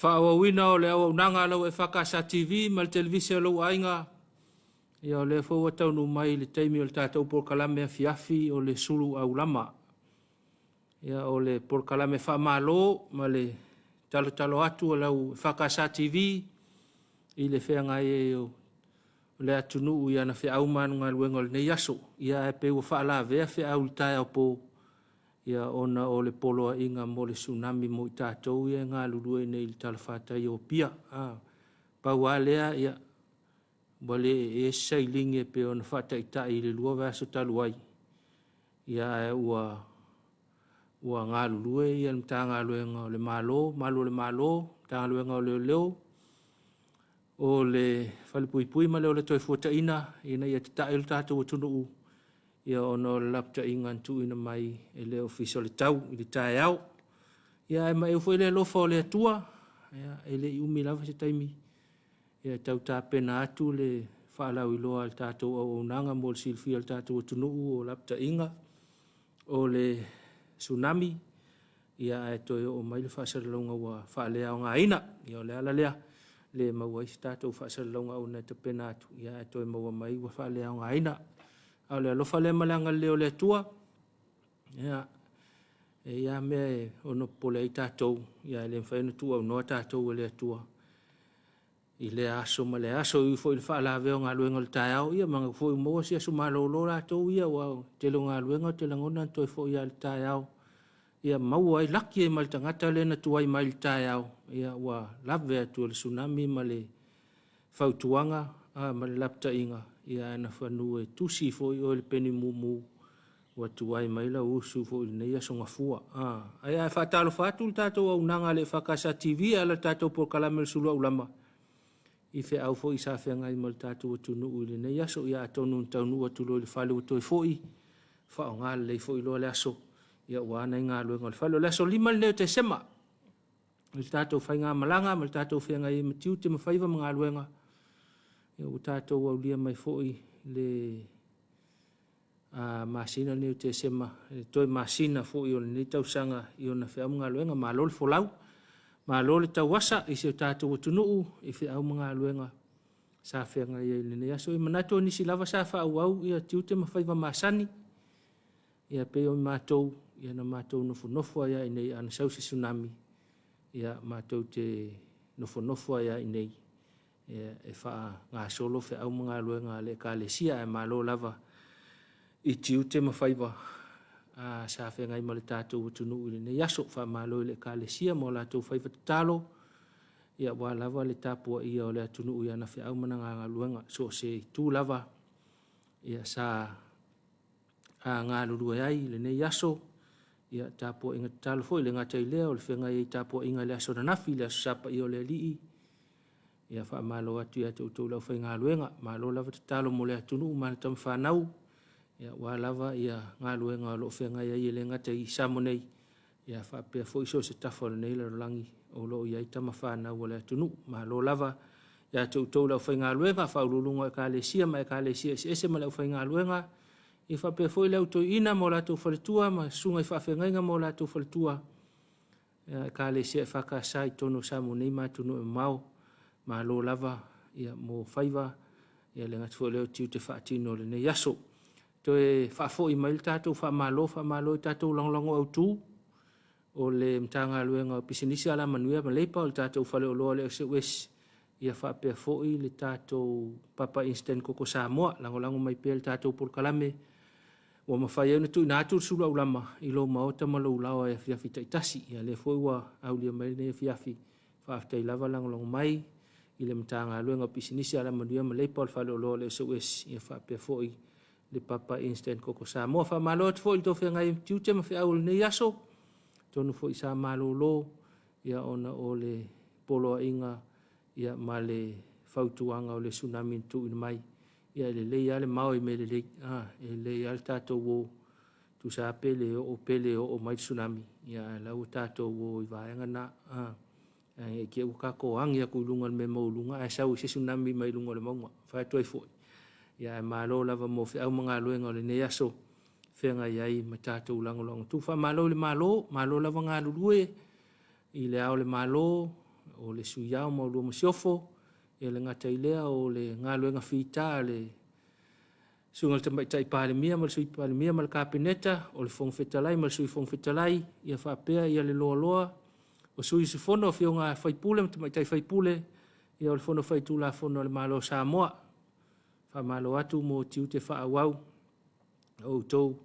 Faaauauina o le auaunaga a lau EFKS TV ma le televise a lou aiga. Ia o lea foi ua taunuu mai i le taimi o le tatou polokalame afiafi o le sulu aulama. Ia o le polokalame faamalo ma le talotalo atu a lau EFKS TV i le feagai ai o le atunuu i ana feau ma ana galuega o lenei aso. Ia ae pei ua faalavea feau i le taeao po, ia ona o le poloaiga mo le tsunami mo i tatou ia e galulue nei i le talafatai o Apia. A, pau lava lea, ia, ua le ee se sailini e pei ona faataitai i le 2 vaiaso talu ai, ia ae ua ua galulue ia le Matagaluega o le Malo, Malu o le Malo, Matagaluega o Leoleo, o le Falepuipui ma le Ola Toefuataina ina ia tata'i lo tatou atunuu ia ona o le lapataiga na tuuina mai e le Ofisa o le Tau i le taeao. Ia ae maeu foi le alofa o le Atua, ia, e le i umi lava se taimi ia tau tapena atu le faalauiloa a le tatou auaunaga mo le silafia e le tatou atunuu o lapataiga o le tsunami, ia ae toe oo mai le faasalalauga ua faaleaogaina. Ia o le ala lea le maua ai se tatou faasalalauga auauna e tapena atu, ia ae toe maua mai ua faaleaogaina. A o le alofa lea ma le agalelei o le Atua, ia, e i ai lava mea e ono popole ai tatou, ia ae le mafai ona tuuaunoa tatou e le Atua i lea aso ma lea aso. E ui foi i le faalavea o galuega o le taeao, ia manu foi ua maua se aso malolo latou ia, aua o le tele o galuega ou te lagona na toe foi lava i le taeao, ia maua ai, laki ai ma le tagata lea na tuai mai i le taeao, ia ua lave atu e le tsunami ma le fautuaga ma le lapataiga, ia ae na fanu e tusi foi oe i le peni mumu ua tuai mai lau usu foi i lenei aso gafua. Ae a faatalofa atu le tatou auaunaga a le EFKS TV e ala i le tatou polokalame o le Sulu Aulama i feau foi sa feagai ma le tatou atunuu i lenei aso. Ia atonu na taunuu atu loa i le fale ua toe foi, faaaoga lelei foi loa le aso aua nai galuega o le fale. O le aso 5 lenei o Tesema i le tatou faigamalaga ma le tatou feagai ai ma tiute ma faiva ma galuega, ia ua tatou aulia mai foi le masina lenei o Tesema, le toe masina foi o lenei tausaga i ona feau ma galuega. Malo le folau, malo le tauasa i si o tatou atunuu i feau ma galuega sa feagai ai i lenei aso. E manatu o nisi lava sa faaauau ia tiute ma faiva masani, ia pei o matou, ia na matou nofonofo ai lava i inei ana sau se tsunami, ia matou te nofonofo ai lava i inei e faagasolo feau ma galuega a le Ekalesia, ae malo lava i tiute ma faiva sa feagai ma le tatou atunuu i lenei aso. Faamalo i le Ekalesia ma o latou faiva tatalo, aua lava le tapuaia o le atunuu i ana feau ma ana galuega, so o se itu lava ia sa galulue ai i lenei aso. Ia, tapuaiga tatalo foi, e le gata i lea o le feagai ai i tapuaiga i le aso ananafi, le aso Sa Paia o le Alii. Ia faamalo atu ia te outou le aufaigaluega, malo lava tatalo mo le atunuu ma ana tama fanau, aua lava galuega o lo o feagai ai e le gata i Samoa nei, ia faapea foi so o se tafa o lenei lalolagi o lo o i ai tama fanau a le atunuu. Malo lava ia te outou le aufaigaluega, faauluuluga o Ekalesia ma Ekalesia eseese ma le aufaigaluega, ia faapea foi le au toeaina ma o latou faletua ma susuga i faafeagaiga ma o latou faletua, Ekalesia EFKS i totonu o Samoa nei ma atunuu e mamao. Malo lava ia mo faiva, ia le gata foi lea o tiute faatino o lenei aso. Toe faafoi mai le tatou faamalo, faamalo i tatou lagolago autu o le Matagaluega o Pisinisi, Alamanuia ma Leipa, o le tatou faleoloa o le SOS, ia faapea foi le tatou Papa Instant Koko Samoa. Lagolago mai pea le tatou polokalame ua mafai ai ona tuuina atu le sulu aulama i lou maota ma lou laoa i afiafi taitasi. Ia lea foi ua aulia mai lenei afiafi. Faafetai lava lagolago mai i le Matagaluega o Pisinisi, Alamanuia ma Leipa, o le faleoloa o le SOS, ia faapea foi le Papa Instant Koko Samoa. Faamalo atu foi i le tou feagai ai ma tiute ma feau o lenei aso. Atonu foi sa malolo ia ona o le poloaiga ia ma le fautuaga o le tsunami na tuuina mai. Ia e lelei lava le mao i mea lelei, e lelei lava le tatou o, tusa lava pe le oo pe le oo mai le tsunami, ia ae o la ua tatou o i vaega na. Ne i te i ua tatou agi atu i luga i le mea maualuga ae sau ai se tsunami mai luga o le mauga. Fai atu ai foi, ia ae malo lava mo feau ma galuega o lenei aso feagai ai ma tatou lagolago tu. Faamalo i le Malo, malo lava galulue i Le Ao o le Malo, o le Sui Ao ma lua Masiofo, e le gata i lea o le galuega fita a le Susuga i le Tamaitai Palemia ma le Sui Palemia ma le Kapeneta, o le Fofoga Fetalai ma le Sui Fofoga Fetalai, ia faapea ia le loaloa o sui usufono, afioga i sui usufono ma tamaitai sui usufono, ia o le Fono Faitulafono a le Malo o Samoa. Faamalo atu mo tiute faaauau o outou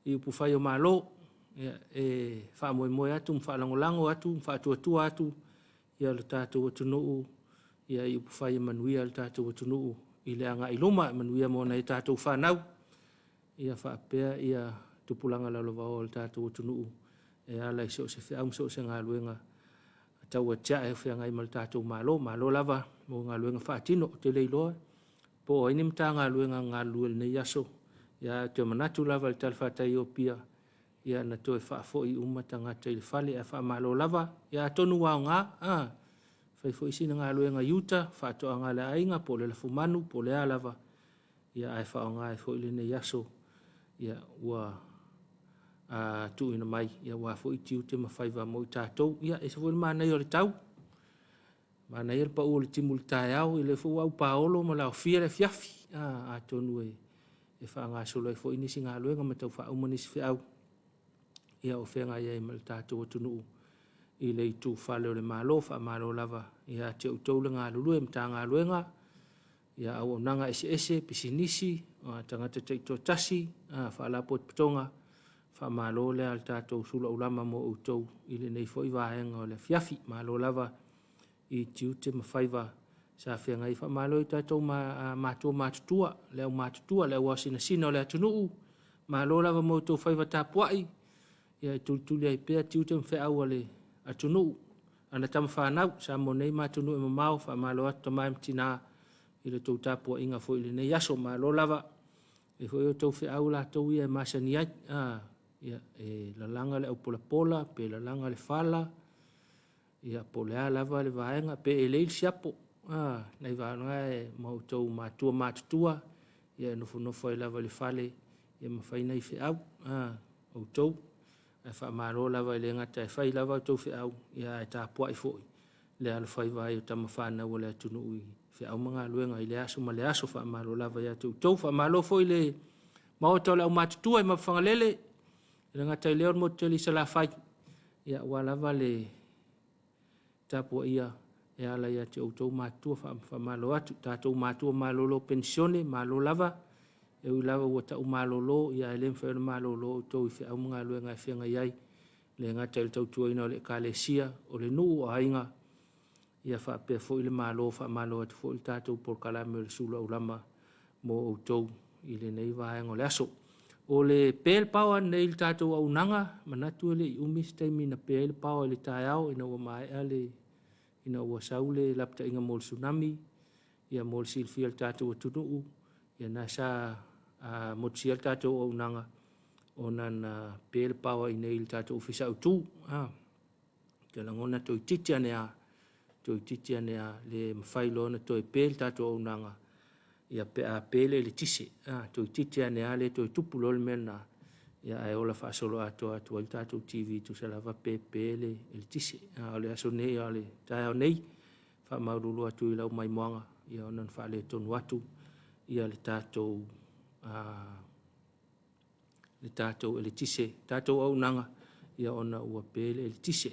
i upufai o Malo. Ia, e faamoemoe atu ma faalagolago atu ma faatuatua atu ia le tatou atunuu ia i upufai e manuia le tatou atunuu i le agai i luma, e manuia mo nai a tatou fanau, ia faapea ia tupulaga lalovaoa o le tatou atunuu e ala i so o se feau ma so o se galuega tauatiae o feagai ma le tatou Malo. Malo lava mo galuega faatino. Ou te le iloa po o ai ni Matagaluega na galulue i lenei aso, ae ou te manatu lava i le talafatai o Apia, ia na toe faafoi uma tagata i le fale, ae faamalo lava. Ia atonu ua aoga, fai foi sina galuega i uta, faatoaga a le aiga po o le lafumanu po o le a lava, ia ae faaaoga ai foi lenei aso ia ua tuuina mai aua foi tiute ma faiva mo i tatou. Ia, e ese foi le manaia o le tau, manaia le pau o le timu i le taeao, o lea foi ua aupaolo ma laofia le afiafi. Atonu e faagasolo ai foi nisi galuega ma tau faauma nisi feau ia o feagai ai ma le tatou atunuu i le itufale o le Malo. Faamalo lava ia te outou le galulue Matagaluega, ia auaunaga eseese, pisinisi, tagata taitoatasi, faalapotopotoga, faamalo lea i le tatou sulu aulama mo outou i lenei foi vaega o le afiafi. Malo lava i tiute ma faiva sa feagai ai. Faamalo i tatou matua matutua, le aumatutua, le auasinasina o le atunuu, malo lava mo outou faiva tapuai, ia e tulituli ai pea tiute ma feau a le atunuu. Ana tama fanau, Samoa nei ma atunuu e mamao, faamalo atu tama e ma tina i la outou tapuaiga foi i lenei aso. Malo lava. E i ai foi outou feau latou ia e masani ai. Ia, e lalaga le aupolapola, pe lalaga le fala, ia po o le a lava le vaega, pe elei le siapo. Nai vaega e ma outou matua matutua, ia e nofonofo ai lava i le fale ia ma fai nai feau outou. Ae faamalo lava e le gata e fai lava outou feau, ia ae tapuai foi le alofaiva ai o tama fanau a le atunuu i feau ma galuega i lea aso ma lea aso. Faamalo lava ia te outou. Faamalo foi i le Maota o le Aumatutua i Mapuifagalele, e le gata i lea o le motu tele i Salafai, ia aua lava le tapuaia e ala ia te outou matutua. Faamalo atu. Tatou matua malolo penisione, malo lava. E ui lava ua tau malolo, ia ae le mafai ona malolo outou i feau ma galuega e feagai ai, e le gata i le tautuaina o le Ekalesia, o le nuu, o aiga, ia faapea foi le Malo. Faamalo atu foi le tatou polokalame o le sulu aulama mo outou i lenei vaega o le aso. O le pe le power nei i le tatou auaunaga, manatu e le i umi se taimi na pe ai le power i le taeao ina ua maea le ina ua sau le lapataiga mo le tsunami, ia mo le silafia e le tatou atunuu, ia na sa motusia le tatou auaunaga ona na pe le power i inei i le tatou ofisa autu. Ou te lagona toeitiiti ane lava, toeitiiti ane lava le mafai loa ona toe pe le tatou auaunaga ia pe a pe le eletise. Toeitiiti ane lava le toe tupu loa le mea lena, ia ae ola faasoloatoa atu ai le tatou TV tusa lava pe pe le eletise. A o le aso nei, a o le taeao nei, faamalulu atu i lau maimoaga ia ona na faaletonu atu ia le tatou le tatou eletise, tatou auaunaga ia ona ua pe le eletise.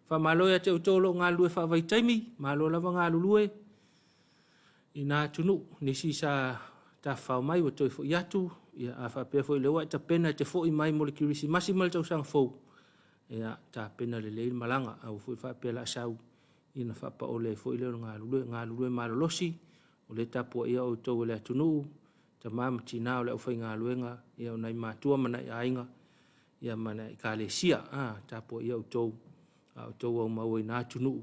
Faamalo ia te outou o lo o galulue faavaitaimi, malo lava galulue i na atunuu. Nisi sa tafafao mai ua toe foi atu, ia a faapea foi o lea ua e tapena e te foi mai mo le Kerisimasi ma le Tausaga Fou, ia tapena lelei le malaga. Aua foi le faapea o le a sau ia ona faapaole ai foi lea o le galulue. Galulue malolosi, o lea e tapuaia outou e le atunuu, tama ma tina o le aufaigaluega, ia o nai matua ma nai aiga, ia ma nai ekalesia. Tapuaia outou a o outou aumau ai i na atunuu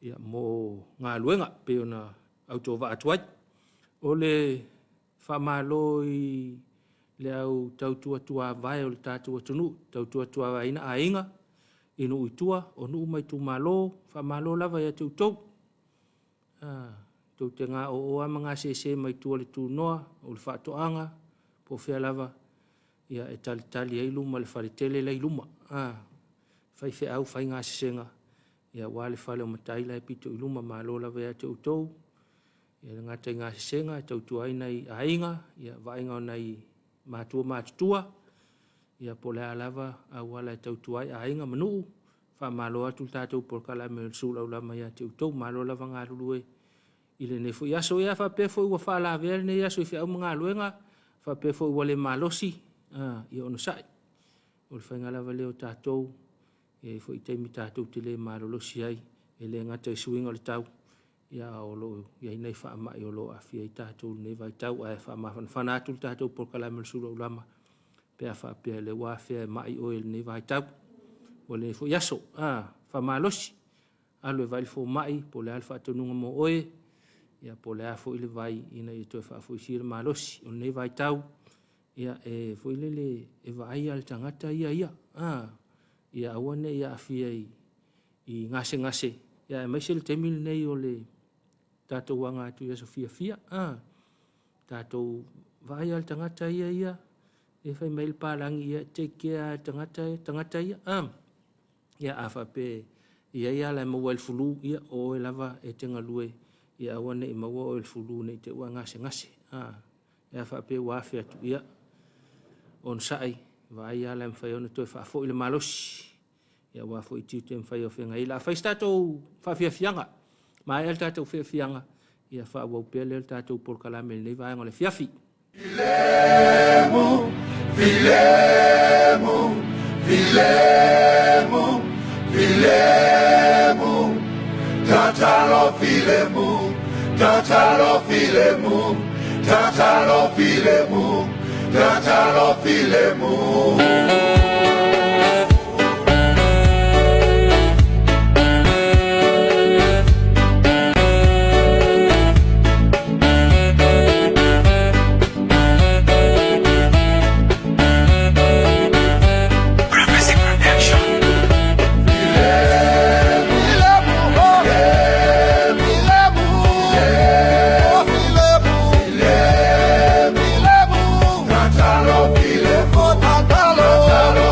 ia mo galuega e pei ona autovaa atu ai. O le faamalo i le au tautua tuavae o le tatou atunuu, tautua tuavaeina aiga i nuu i tua, o nuu ma itumalo, faamalo lava ia te outou. Tou te gaoeo lava ma gasese mai tua i le tunoa, o le faatoaga, po o fea lava, ia e talitali ai luma o le faletele la e i luma. Fai feau, fai gasesega. Ia aua le fale o matai la e pito i luma, malo lava ia te outou. Ia e le gata i gasesega e tautua ai nai aiga, ia vaaiga o nai matua matutua, ia po o le a lava auala e tautua ai aiga ma nuu, faamalo atu le tatou polokalame o le Suluaulama ia te outou. Malo lava galulue i lenei foi aso. Ia faapea foi ua faalavea lenei aso i feau ma galuega, faapea foi ua le malosi, ia onosai. O le faiga lava lea o tatou, e i ai foi taimi tatou te le malolosi ai, e le gata i suiga o le tau, ia a o lo o i ai nai faamai o lo o aafia ai tatou i lenei vaitau. Ae faamafanafana atu le tatou polokalame o le Sulu Aulama pe a faapea o lea ua afea e mai oe i lenei vaitau o lenei foi aso. Faamalosi, alu e vaai le fomai po o le a le faatonuga mo oe, ia po o le a foi le vai ina ia toe faafoisia le malosi. O lenei vaitau, ia e foi lele e vaai lava e le tagata ia ia, ia aua ne i aafia i gasegase, aemaise le taimi lenei o le tatou aga atu i aso fiafia. Tatou vaai lava i le tagata ia ia, lea e fai mai ai le papalagi, ia take care lava i le tagata, tagata ia. Ia a faapea e i ai ala e maua ai i le flu, ia o oe lava e te galue ia aua ne i maua oe i le flu ne i te i ua e gasegase. Pe a faapea ua afe atu, ia onosai, vaai ala e mafai ai ona toe faafoi le malosi aua foi tiute ma faiva o feagai ai. O le a fai se tatou faafiafiaga, maea le tatou fiafiaga, ia faaauau pea lea o le tatou polokalame i lenei vaega o le afiafi. Filemu, filemu, filemu, filemu, tatalo filemu, tatalo filemu, tatalo filemu, tatalo filemu. Prophecy Production. Tatalo filemu, tatalo.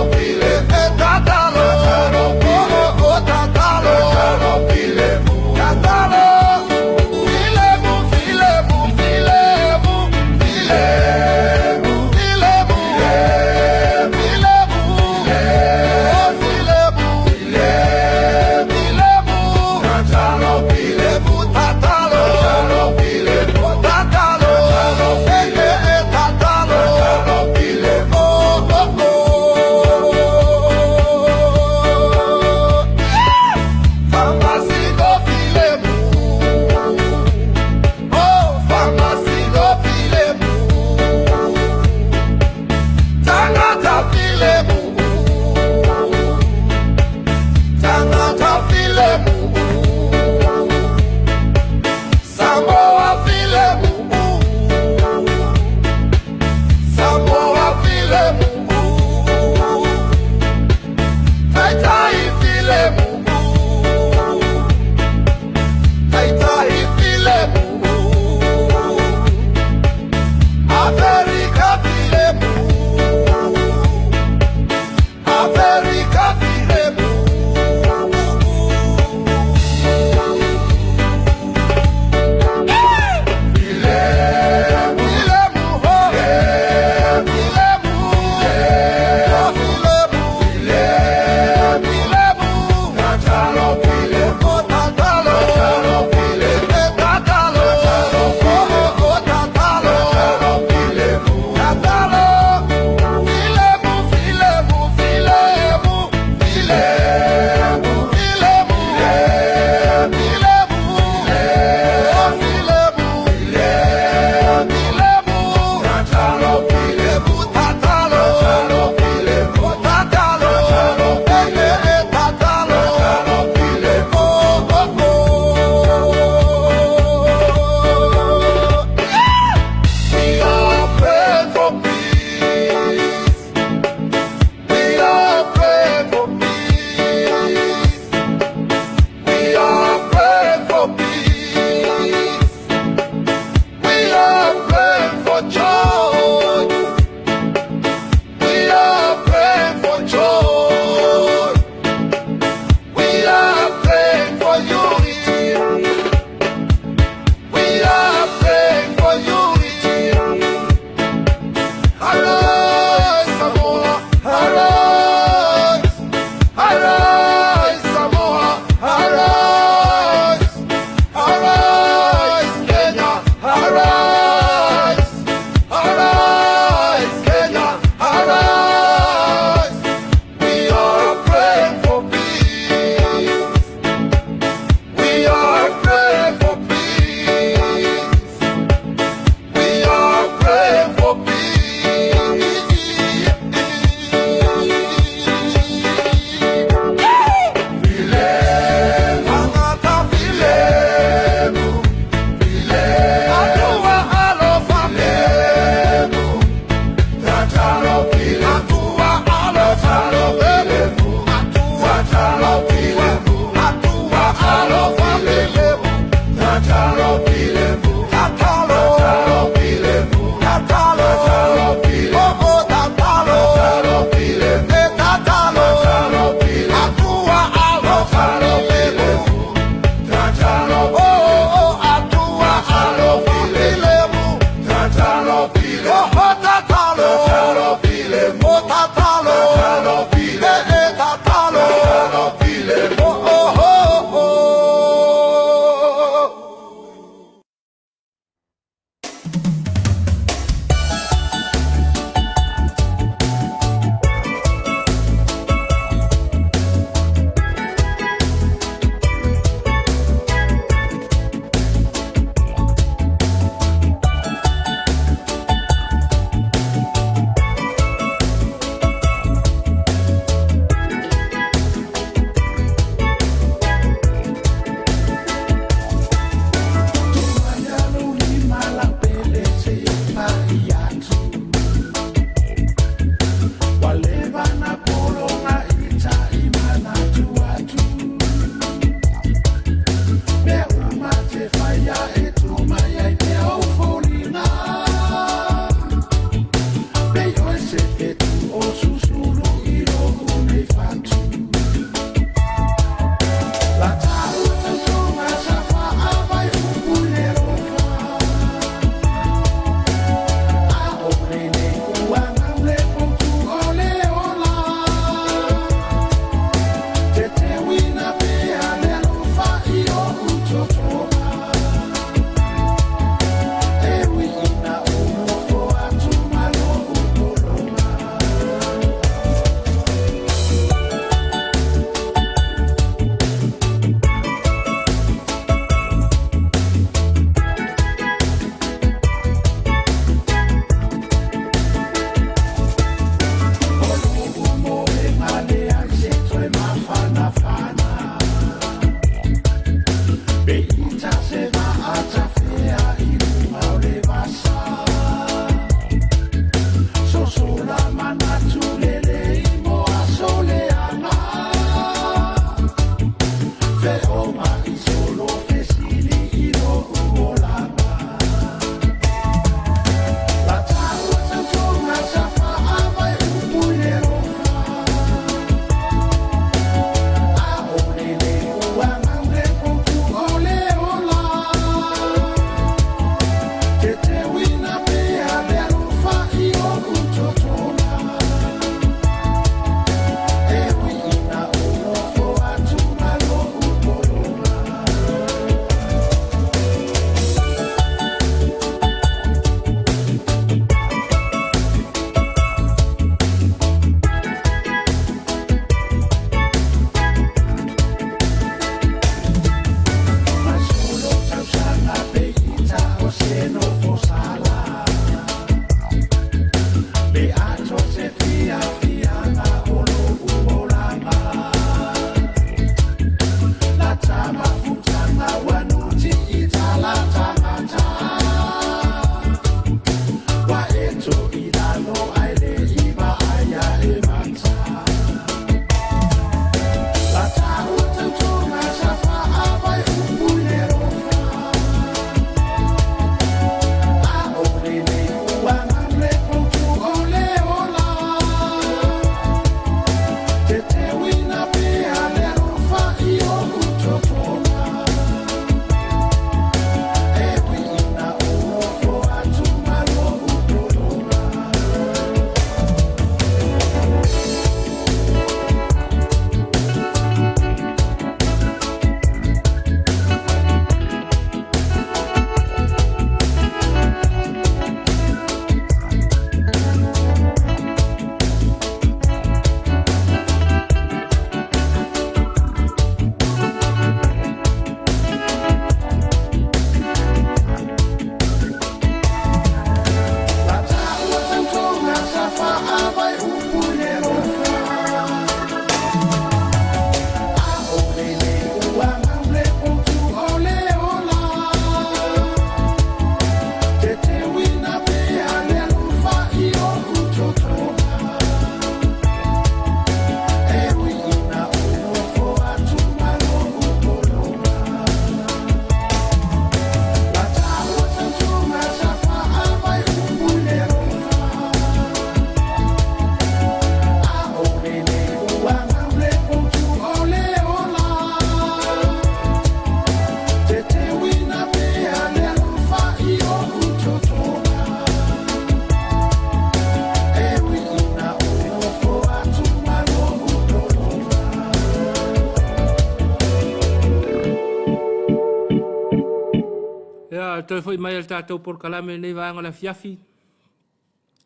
o le toe foi mai o le tatou polokalame i lenei vaega o le afiafi,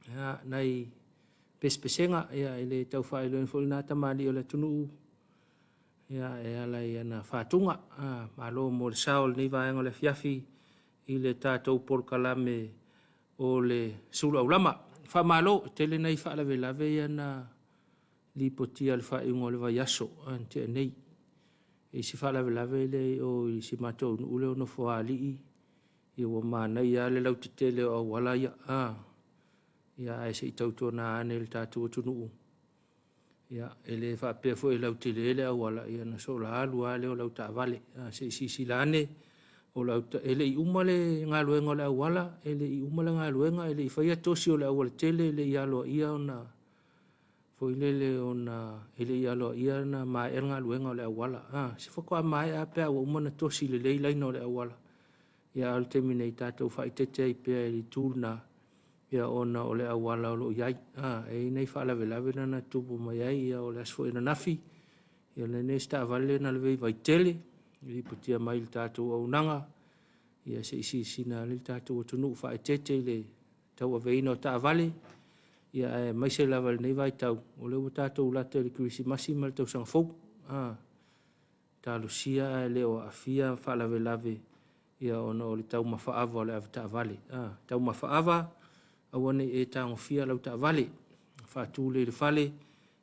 ia, nai pesepesega, ia, e le tau faailoaina foi lena tamalii o le atunuu, ia, e ala i ana fatuga. Ah, malo mo le sao o lenei vaega o le afiafi i le tatou polokalame o le sulu aulama. Faamalo, e tele nai faalavelave ia na lipotia i le faaiuga o le vaiaso na tea nei. E i ai si faalavelave lea i o i si matou nuu lea o Nofoalii, ia ua manaia lava le lautetele o auala ia. A, ia ae se i tautuana ane le tatou atunuu, ia e le faapea foi e lautele le auala, ia ona sola alu lava lea o lau taavale. A, se i silasila ane, o lau, e le i uma le galuega o le auala, e le i uma le galuega, e le i faia tosi o le aualatele, e le i aloaia ona foi lele ona e le i aloaia ona maea le galuega o le auala. A, se faatoa maea lava pe a ua uma ona tosi lelei laina o le auala. Ia a o le taimi nei, tatou faaeteete ai pea i le itu lena, ia ona o le auala o lo o i ai. A, e i ai nai faalavelave na na tutupu mai ai, ia o le aso foi ananafi, ia lenei si taavale lea na lavea i Vaitele, e lipotia mai i le tatou auaunaga, ia se i silasila ane le tatou atunuu, faaeteete i le tauaveina o taavale, ia aemaise lava i lenei vaitau, o lea ua tatou lata i le Kerisimasi ma le Tausaga Fou. A, talosia ae le o aafia faalavelave ia ona o le taumafa ava o le avetaavale. A, taumafa ava, aua ne i e tagofia lau taavale, faatu lea i le fale,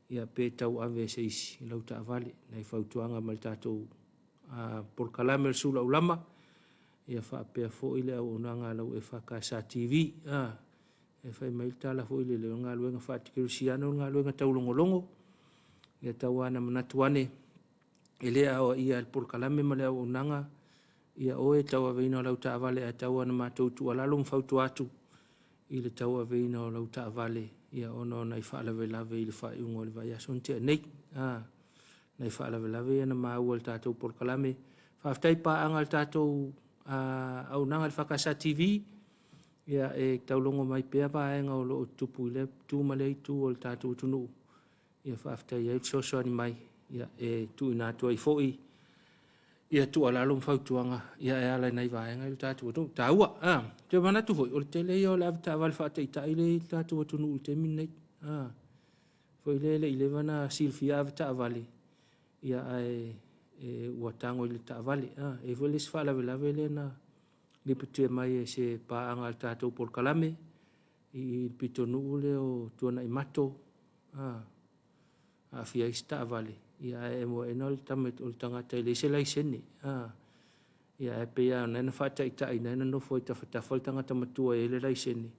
ia pe tauave e se isi lau taavale. Nai fautuaga mai le tatou polokalame o le Sulu Aulama, ia faapea foi le auaunaga a lau EFKS TV. A, e fai mai le tala foi lele, o le galuega faakerisiano o le galuega taulogologo. Ia tau lava ina manatu ane, e le aoaia e le polokalame ma le auaunaga ia oe i le tauaveina o lau taavale, ae tau lava ina matou tuualalo ma fautua atu i le tauaveina o lau taavale ia ona o nai faalavelave i le faaiuga o le vaiaso na tea nei. A, nai faalavelave ia na maua i le tatou polokalame. Faafetai i paaga a le tatou auaunaga i le FKS TV, ia e taulogo mai pea vaega o lo o tutupu i lea itu ma lea itu o le tatou atunuu. Ia faafetai ai le fesoasoani mai, ia e tuuina atu ai foi ia tuualalo ma fautuaga ia e ala i nai vaega ia o le tatou atunuu. Taua. A, ou te manatu foi, o le tele ia o le avetaavale faataitai lea e i le tatou atunuu i le taimi lenei. A, foi lea e le i leva ona silafia avetaavale, ia ae e, ua tago i le taavale. A, e i ai foi le isi faalavelave lea na lipotia mai e se paaga a le tatou polokalame i le pitonuu lea o Tuanaimato, a, aafia ai se taavale, ia ae emo aena o le tama o le tagata e leai se laisene. A, ia ae pei lava o lena na faataitai na na nofo ai tafatafa le tagata matua e i ai le laisene,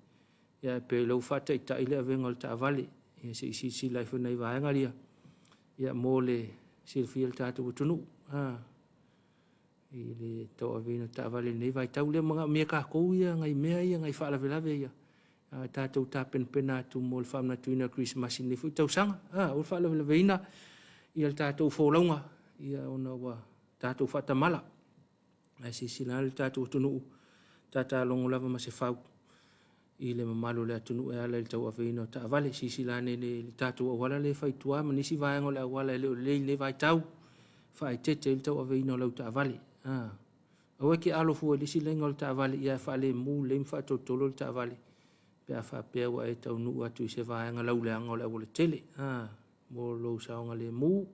ia ae pei o lea ua faataitai le avega o le taavale. Ia se i silasila ifo i nai vaega ia, ia mo le silafia e le tatou atunuu. A, i le tauaveina o taavale i lenei vaitau lea manaomia e tatou ia nai mea ia, nai faalavelave ia, a tatou tapenapena atu mo le faamanatuina o le Kerisimasi i lenei foi tausaga. A, ua faalavelaveina ia le tatou folauga, ia ona ua tatou faatamala. Ae silasila ane le tatou atunuu, tatalogo lava ma se fau i le mamalu o le atunuu e ala i le tauaveina o taavale. Silasila ane i le tatou auala lea e fai i tua ma nisi vaega o le auala e le o lelei i lenei vaitau, faaeteete ai le tauaveina o lau taavale. A, aua e te alo fua i le isi laina o le taavale ia faalemu lelei ma faatolotolo le taavale pe a faapea ua e taunuu atu i se vaega lauleaga o le aualatele. A, mo lou saogalemu.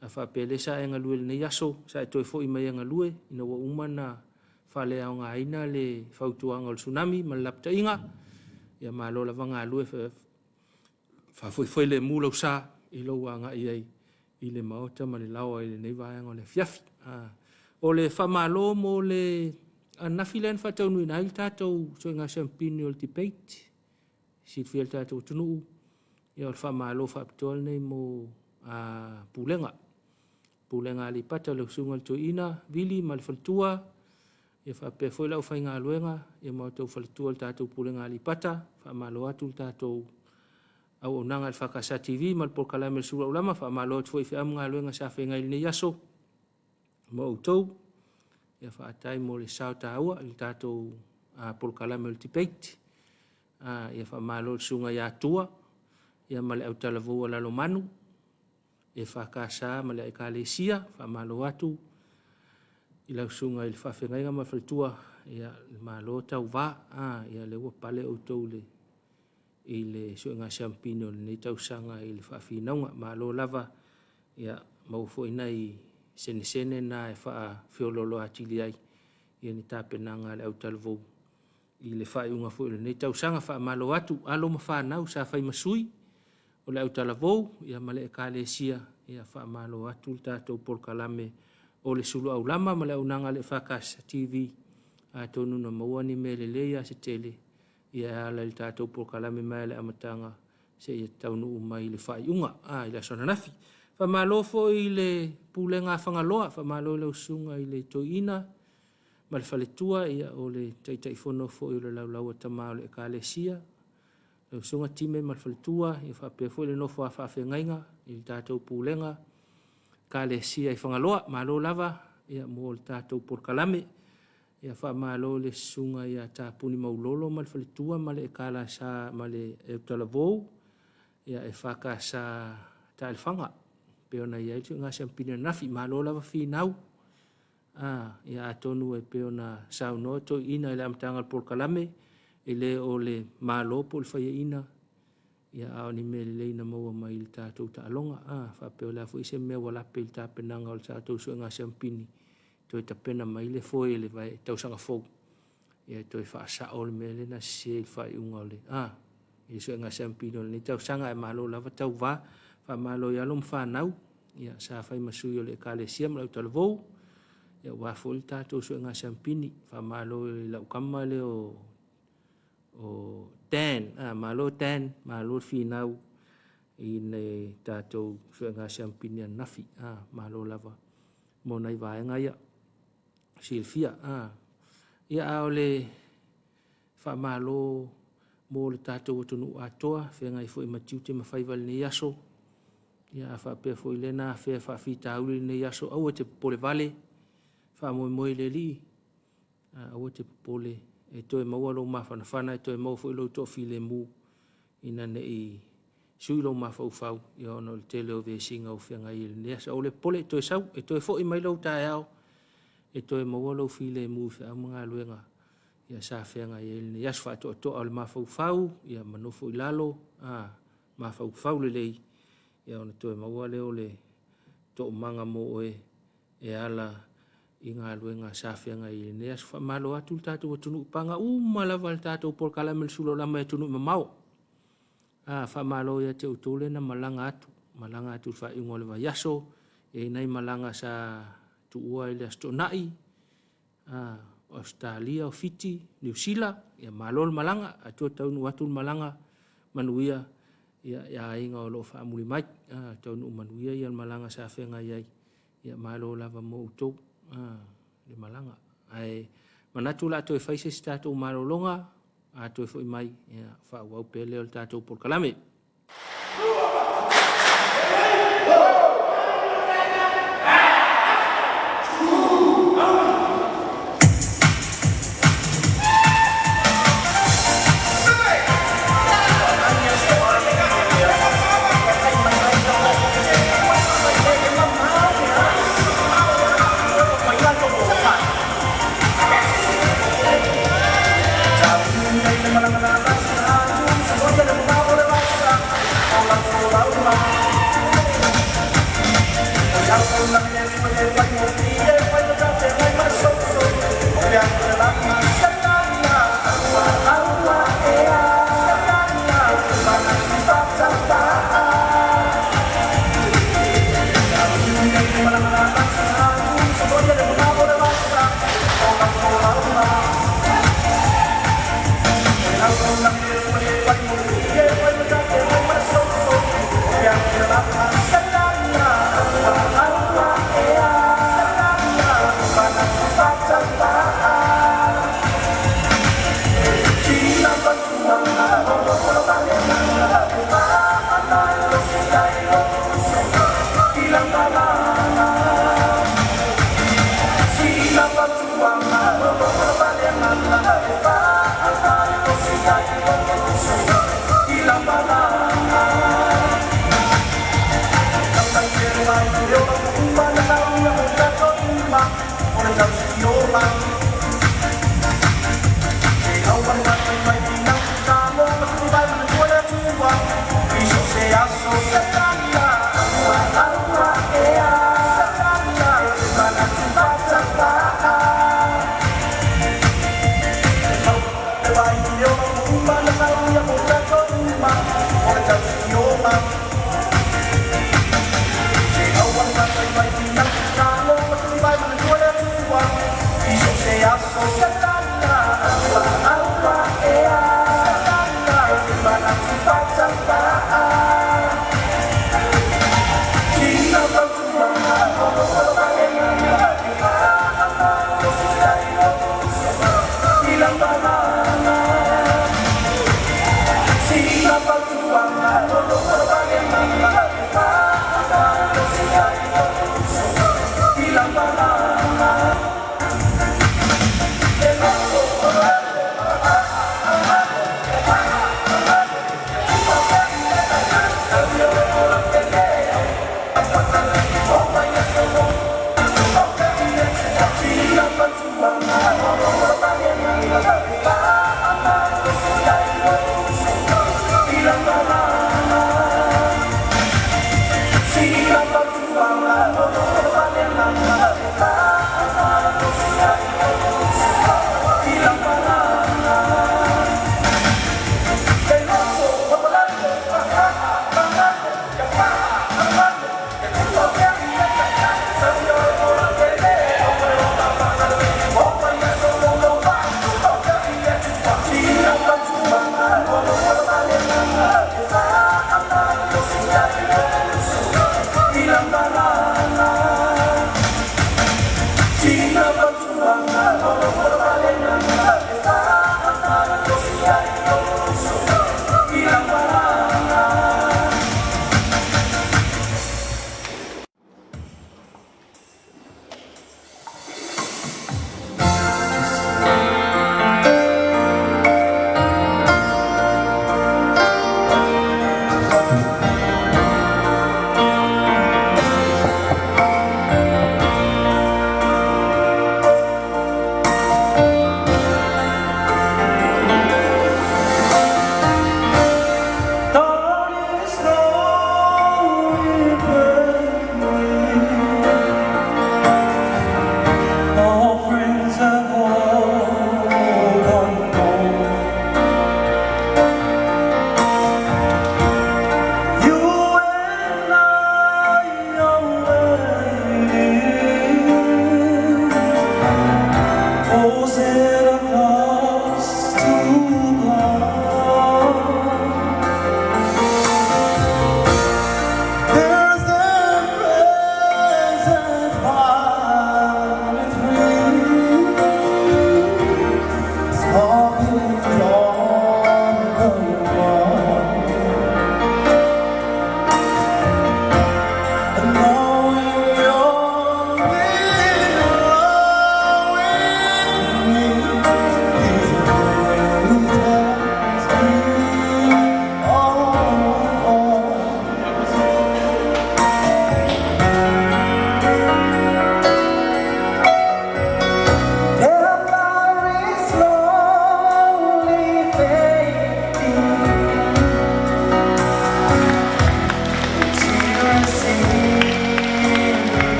A faapea lea sa e galue i lenei aso, sa e toe foi mai e galue ina ua uma ona faaleaogaina le fautuaga o le tsunami ma le lapataiga, ia malo lava galue, faafoefoe lemu lou sa i lou agai ai i le maota ma le laoa i lenei vaega o le afiafi. O le faamalo mo le ananafi lea na faataunuuina ai le tatou suiga siampini o le debate, silafia e le tatou atunuu, ia o le faamalo faapitoa lenei mo pulega. Pulega a Aleipata, lau Susuga i le Toeaina Vili ma le faletua, ia faapea foi le aufaigaluega ia ma outou faletua i le tatou Pulega a Aleipata. Faamalo atu le tatou auaunaga i le FKS TV ma le polokalame o le Sulu Aulama. Faamalo atu foi i feau ma galuega sa feagai i lenei aso ma outou. Ia faafetai mo le sao taua i le tatou polokalame o le debate. Ia faamalo i le susuga ia Tua ia ma le autalavou a Lalomanu, EFKS ma le Ekalesia. Faamalo atu. i lau susuga i le faafeagaiga ma le faletua, ia, le Malo tauva, a, ia, lea ua pale outou i le i le suega siampini o lenei tausaga i le faafinauga. Malo lava, ia, maua foi nai senesene na e faafeoloolo atili ai ia ni tapenaga a le autalavou i le faaiuga foi o lenei tausaga. Faamalo atu alo ma fanau sa fai ma sui o le autalavou ia ma le Ekalesia, ia faamalo atu le tatou polokalame o le sulu aulama ma le auaunaga a le EFKS TV, atonu na maua ni mea lelei lava se tele ia e ala i le tatou polokalame mai le amataga seia taunuu mai i le faaiuga i le aso ananafi. Faamalo foi i le Pulega a Fagaloa, faamalo i lau Susuga i le Toeaina ma le faletua, ia o le Taitaifono foi o le Laulau a Tama o le Ekalesia, lau Susuga Time ma le faletua, ia faapea foi le nofo a faafeagaiga i le tatou Pulega Ekalesia i Fagaloa. Malo lava ia mo le tatou polokalame. Ia faamalo i le Susuga ia Tapuni Maulolo ma le faletua ma le EKS ma le Eutalavou, ia EFKS Taelefaga, pei ona i ai le suiga siampini ananafi. Malo lava finau. Ia atonu e pei ona saunoa toeaiina i le amataga o le polokalame, e le o le Malo po o le faiaina, ia a o ni mea lelei na maua mai i le tatou taaloga. Faapea o le a foi se mea ua lape i le tapenaga o le tatou suega siampini, toe tapena mai le foe i le tausaga fou, ia e toe faasao le mea lea na sese i le faaiuga o le i le suega siampini o lenei tausaga. Ae malo lava tauva, faamalo i alo ma fanau ia sa fai ma sui o le Ekalesia ma le autalavou, ia aua foi le tatou suega siampini. Faamalo i lau kama lea o Dan, malo Dan, malo le finau i le tatou suega siampini ananafi. Malo lava mo nai vaega ia silafia. Ia a o le faamalo mo le tatou atunuu atoa, feagai foi ma tiute ma faiva i lenei aso. Ia a faapea foi o lea na afea e faafitauli i lenei aso, aua e te popole vale, faamoemoe i le Alii, aua e te popole, e toe maua lou mafanafana, e toe maua foi lou toafilemu, ina ne i sui lou mafaufau ia ona o le tele o vesiga ua feagai ai i lenei aso. Aua le popole, e toe sau, e toe foi mai lou taeao, e toe maua lou filemu i feau ma galuega ia sa feagai ai i lenei aso. Faatoatoa o le mafaufau, ia ma nofo i lalo, mafaufau lelei, ia ona toe maua lea o le toomaga mo oe e ala i galuega sa feagai ai i lenei aso. Faamalo atu le tatou atunuu i paga uma lava i le tatou polokalame o le Sula o Lama i atunuu mamao. Faamalo ia te outou lea na malaga atu, malaga atu i le faaiuga o le vaiaso, e i ai nai malaga sa tuua i le Aso Toonai, o Ausetalia, o Fiti, Niu Sila, ia malo le malaga, atua taunuu atu le malaga manuia ia i aiga o lo o faamuli mai. Taunuu manuia ia le malaga sa feagai ai, ia malo lava mo outou le malaga. Ae manatu o le a toe fai se isi tatou malologa, a toe foi mai, ia faaauau pea lea o le tatou polokalame.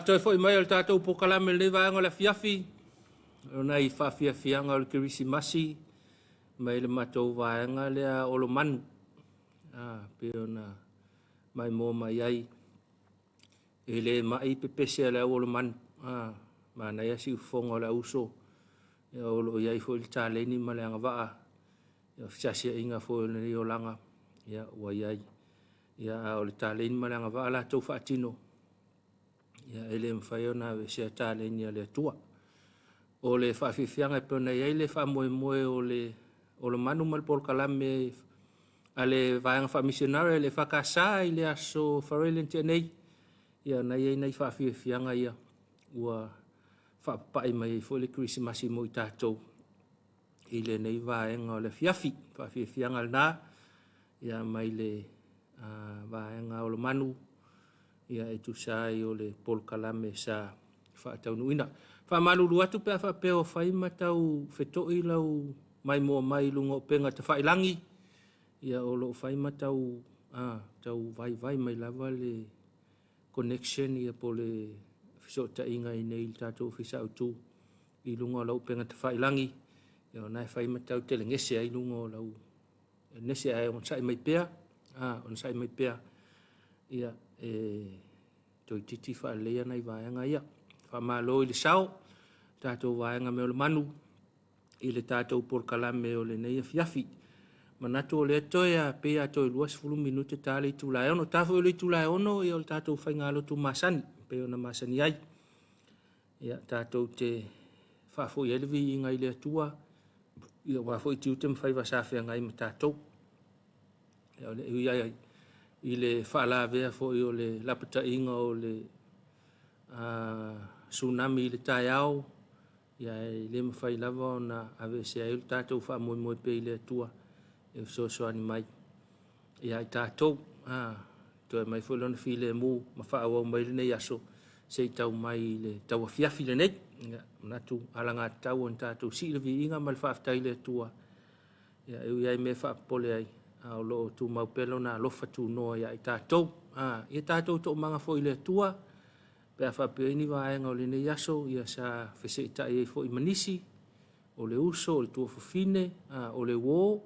le toe foi mai o le tatou polokalame i lenei vaega o le afiafi, o nai faafiafiaga o le Kerisimasi mai le matou vaega lea Olomanu, a, pei ona maimoa mai ai. E le mai pepese a le au Olomanu, a, manaia siufofoga o le auuso, ia, o lo o i ai foi le taleni ma le agavaa, ia, fesiasiaiga foi o lenei olaga, ia, ua i ai. Ia, a o le taleni ma le agavaa latou faatino, ia, e le mafai ona aveesea taleni a le Atua. O le faafiafiaga e pei ona i ai le faamoemoe o le Olomanu ma le polokalame a le Vaega Faamisionare a le EFKS i le aso Faraile na tea nei, ia na i ai nai faafiafiaga ia ua faapapai mai ai foi le Kerisimasi mo i tatou i lenei vaega o le afiafi. Faafiafiaga lena ia mai le vaega Olomanu ia e tusa ai o le polokalame sa faataunuuina. Faamalulu atu pe a faapea ua fai ma tau feto'i lau maimoa mai i luga o upega tafailagi, ia o lo o fai ma tau, a, tau vaivai mai lava le connection ia po o le fesootaiga i inei i le tatou Ofisa Autu i luga o lau upega tafailagi, ia o lena e fai ma tau telegese ai luga o lau nese, ae onosai mai pea, a, onosai mai pea, ia, e toeitiiti faaleleia nai vaega ia. Faamalo i le sao, tatou vaega meaolamanu i le tatou polokalame o lenei afiafi. Manatu o lea toe a pei a toe 20 minute ta le itula e 6. Ta foi o le itula e 6 ia o le tatou faigalotu masani pei ona masani ai. Ia tatou te faafoi ai le viiga i le Atua ia aua foi tiute ma faiva sa feagai ma tatou. Ia o le ui ai i le faalavea foi o le lapataiga o le tsunami i le taeao, ia e le mafai lava ona aveesea ai lo tatou faamoemoe pea i le Atua e fesoasoani mai ia i tatou. A, toe mai foi lona filemu ma faaauau mai lenei aso se i tau mai i le tauafiafi lenei. Ia, manatu alagatatau ona tatou sii le viiga ma le faafetai i le Atua, ia e ui lava i mea e faapopole ai, a o lo o tumau pea lona alofa tunoa ia i tatou. A, ia tatou toomaga foi i le Atua pe a faapea i ni vaega o lenei aso ia sa feseetai ai foi ma nisi, o le uso, o le tuafafine, a, o le uo,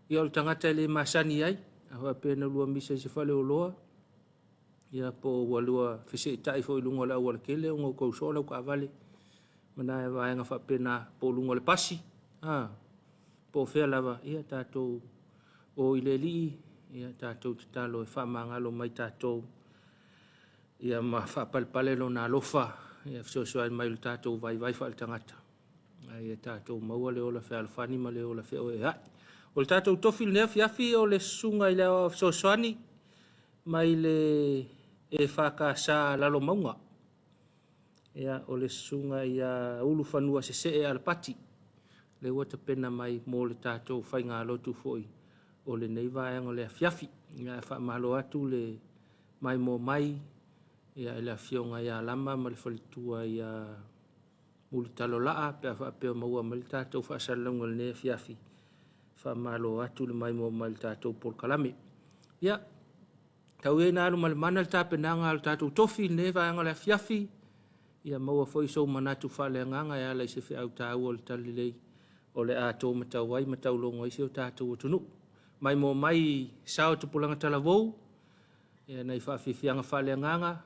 ia o le tagata e le masani ai, a faapea na lua misa i se faleoloa, ia po ua lua feseetai foi i luga o le aualatele ona ua tau soa lau taavale, ma nai vaega faapena, po o luga o le pasi, a, po o fea lava, ia tatou o i le Alii, ia tatou tatalo e faamagalo mai tatou, ia ma faapalepale lona alofa, ia fesoasoani mai i lo tatou vaivai faaletagata, a ia tatou maua le ola fealofani ma le ola feoeoea'i. O le tatou tofi i lenei afiafi o le susuga i le Aoao Fesoasoani mai le EFKS Lalomauga. Ia, o le susuga ia Ulufanua Sesee Alapati, lea ua tapena mai mo le tatou faigalotu foi o lenei vaega o le afiafi. Ia, faamalo atu le maimoa mai ia i le afioga ia Lama ma le faletua ia Mulitalo Laa pe a faapea o maua mai le tatou faasalalauga i lenei afiafi. Faamalo atu le maimoa mai i le tatou polokalame. Ia, tau ia ina alumalemana le tapenaga a le tatou tofi i lenei vaega o le afiafi, ia maua foi sou manatu faaleagaga e ala i se feau taua o le Talalelei o le a tōmatau ai ma taulogo ai si o tatou atunuu. Maimoa mai i sao tupulaga talavou, ia nai faafiafiaga faaleagaga,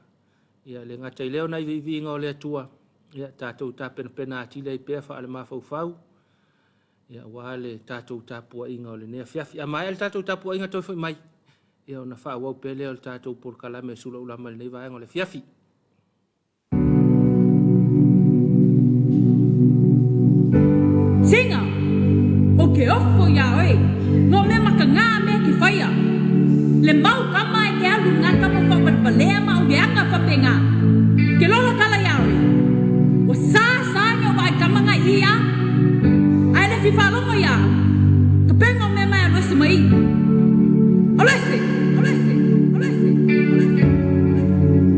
ia le gata i lea o nai viiviiga o le Atua, ia tatou tapenapena atili ai pea faalemafaufau, ia aua le tatou tapuaiga o lenei afiafi. A maea le tatou tapuaiga toe foi mai, ia ona faaauau pea lea o le tatou polokalame sulaulama i lenei vaega o le afiafi. Siga, ou te ofo iā oe, no mea makagā mea e te whaia. Le mau kama e te alu ngā kama whawalewalea ma au leaga whapengā. Ke lola kala iā oe, ua sā sā ni o vaai kama ngā i a, ae le fi whalongo iā, ka penga o mea mai alu ese mai i. Alu ese! Alu ese! Alu ese! Alu ese!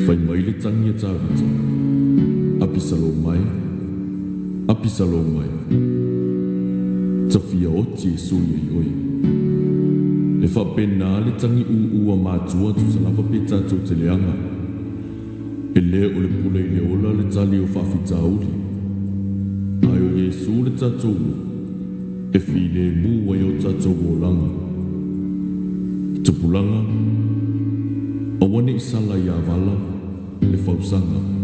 Fai mai le tagi a Tavita, Apisaloma e, Apisaloma e, ta fia oti e sui ai oe. E faapena le tagi ūū a matua tusa lava pe tatou te leaga. E le o le pule i le ola le tali o faafitauli. Ae o Iesu le tatou uo e filemu ai o tatou olaga. Tupulaga, aua ne i sala ia vala le fausaga.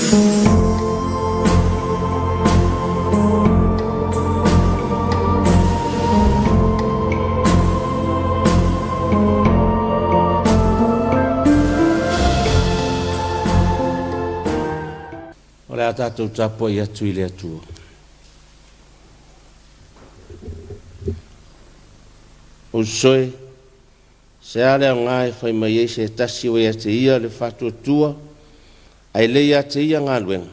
O le a tatou tapuai atu i le Atua. Uso e, se a le aoga e fai mai ai se tasi ua ia te ia le faatuatua, ae le ia te ia galuega?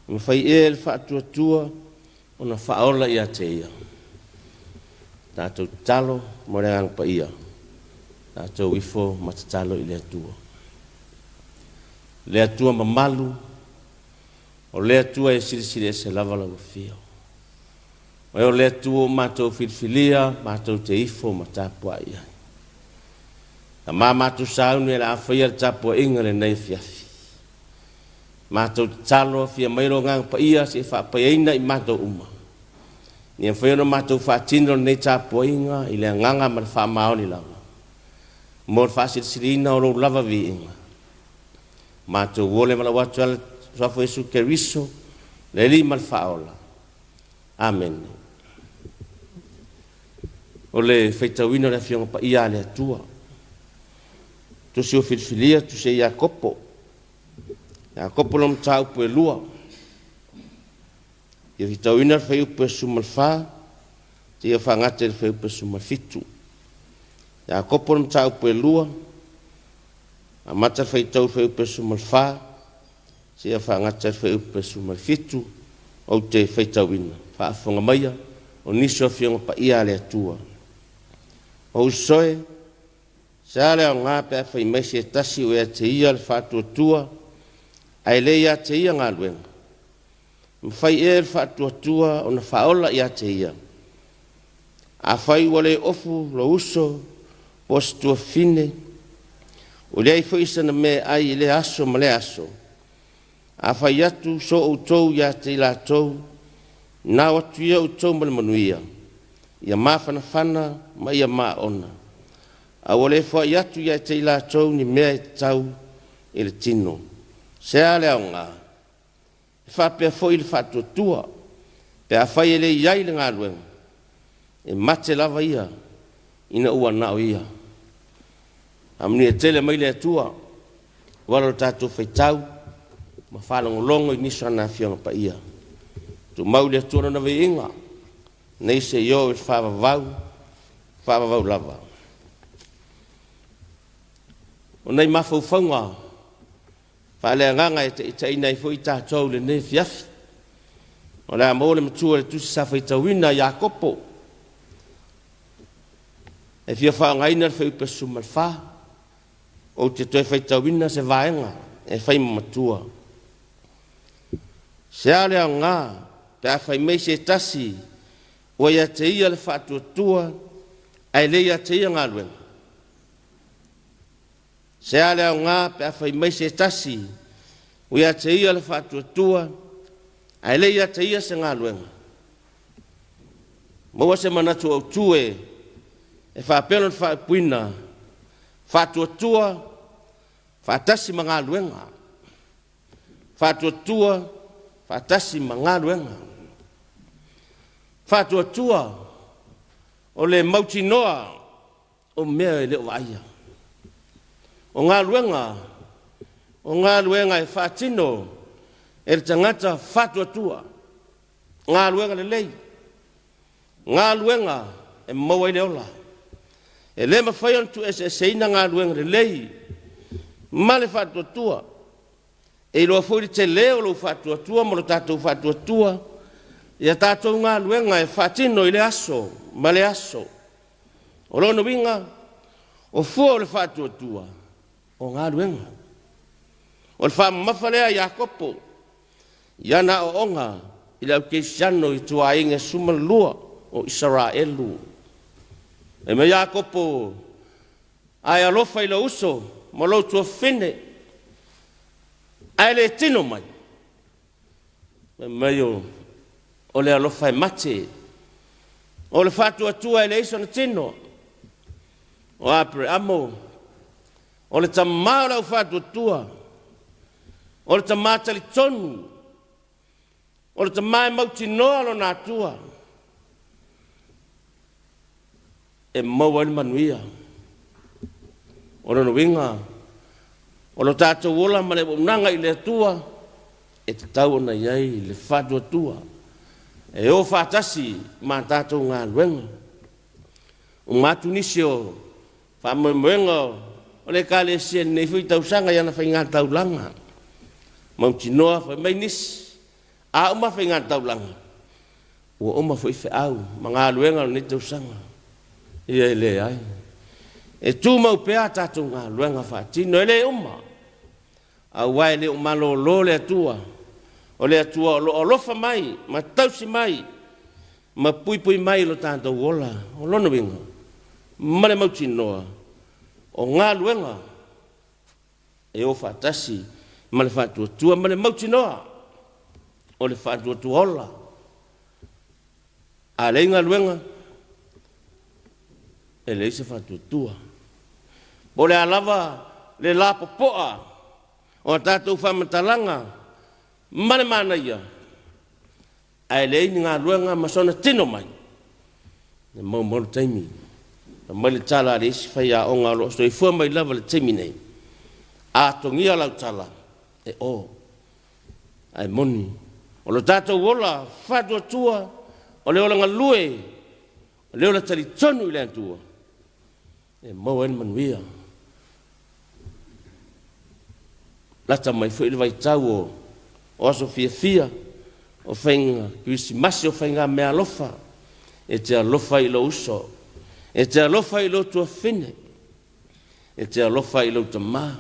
E mafai ea e le faatuatua ona faaola ia te ia? Tatou tatalo mo le Agaga Paia, tatou ifo ma tatalo i le Atua. Le Atua mamalu, o le Atua e silisili ese lava lau afio. Oe o le Atua ua matou filifilia matou te ifo ma tapuai ai. Tama matou sauni o le a faia le tapuaiga lenei afiafi. Matou tatalo afia mai lo Agaga Paia se i faapaiaina i matou uma. Ina ia mafai ona matou faatino lenei tapuaiga i le agaga ma le faamaoni lava mo le faasilisiliina o lou lava viiga. Matou ole ma lau atu ala Suafa Iesu Keriso, le Alii ma le Faaola. Amene. O le faitauina o le Afioga Paia a le Atua. Tusi o filifilia, tusi a Iakopo. Iakopo lona mataupu e lua. Ia faitauina le fuaiupu e 14 seia faagata i le fuaiupu e 17. Iakopo le mataupu e lua, amata le faitau i le fuaiupu e 14 seia faagata i le fuaiupu e 17. Ou te faitauina, faafofoga maia o nisi o Afioga Paia a le Atua. O uso e, se a le aoga pe a fai mai se tasi ua ia te ia le faatuatua, ae le ia te ia galuega? Mafai ea e le faatuatua ona faaola ia te ia? Afai ua le ofu lou uso po o se tuafafine, ua leai foi sana meaai i lea aso ma lea aso, a fai atu so outou ia te i latou, na o atu ia outou ma le manuia, ia mafanafana ma ia maaona, a ua le foai atu ia te i latou ni mea e tatau i le tino, se a le aoga? E faapea foi le faatuatua, pe afai e le i ai le galuega, e mate lava ia ina ua na o ia. Faamanuia tele mai le Atua aua lo tatou faitau ma faalogologo i nisi o ana Afioga Paia. Tumau le Atua Lona viiga, nei se i oo i le faavavau, faavavau lava. O nai mafaufauga faaleagaga e taitaiina ai foi tatou i lenei afiafi. O le a maua le matua i le tusi sa faitauina a Iakopo e fia faaaogaina le fuaiupu e 14. Ou te toe faitauina se vaega e fai ma matua. Se a le aoga pe a fai mai se tasi ua ia te ia le faatuatua ae le ia te ia galuega? Se a le aoga pe a fai mai se tasi ua ia te ia le faatuatua ae le ia te ia se galuega? Maua se manatu autu e faapea lona faaupuina, faatuatua faatasi ma galuega. Faatuatua faatasi ma galuega. Faatuatua o le mautinoa o mea e le o vaaia. O galuega, o galuega e faatino e le tagata faatuatua, galuega lelei, galuega e maua ai le ola. E le mafai ona tuueseeseina galuega lelei ma le faatuatua. E iloa foi le tele o lou faatuatua ma lo tatou faatuatua i a tatou galuega e faatino i le aso ma le aso. O lona uiga, o fua o le faatuatua, o galuega. O le faamamafa lea a Iakopo i ana aoaoga i le aukerisiano i ituaiga e 12 o Isaraelu. Fai mai Iakopo, a e alofa i lou uso ma lou tuafafine, ae le tino mai, fai mai o le alofa e mate, o le faatuatua e leai sona tino. O Apereamo, o le tamā o le aufaatuatua. O le tama talitonu, o le tama e mautinoa lona Atua, e maua ai le manuia. O lona uiga, o lo tatou ola ma le auaunaga i le Atua, e tatau ona i ai le faatuatua e o faatasi ma tatou galuega. Uma atu nisi o faamoemoega o le Ekalesia i lenei foi tausaga i ana faigataulaga. Mautinoa fai mai nisi, a uma faigataulaga, ua uma foi feau ma galuega o lenei tausaga. Ia e leai. E tumau pea a tatou galuega faatino, e le uma, aua e le o malolo le Atua, o le Atua o lo o alofa mai ma tausi mai ma puipui mai i lo tatou ola. O lona uiga, ma le mautinoa, o galuega e o faatasi ma le faatuatua ma le mautinoa o le faatuatua ola. A leai galuega, e leai se faatuatua. Po o le a lava le lapopoa o a tatou faamatalaga ma le manaia, ae leai ni galuega ma sona tino mai, e maumau le taimi. Fai mai le tala a le isi faiaoga o lo o soifua mai lava i le taimi nei, A togia lau tala, e o. Ae moni, o lo tatou ola faatuatua, o le ola galue, o le ola talitonu i le Atua, e maua ai le manuia. Lata mai foi le vaitau o aso fiafia, o faiga kerisimasi, o faiga meaalofa, e te alofa ai i lou uso, e te alofa i lou tuafafine, e te alofa i lou tama,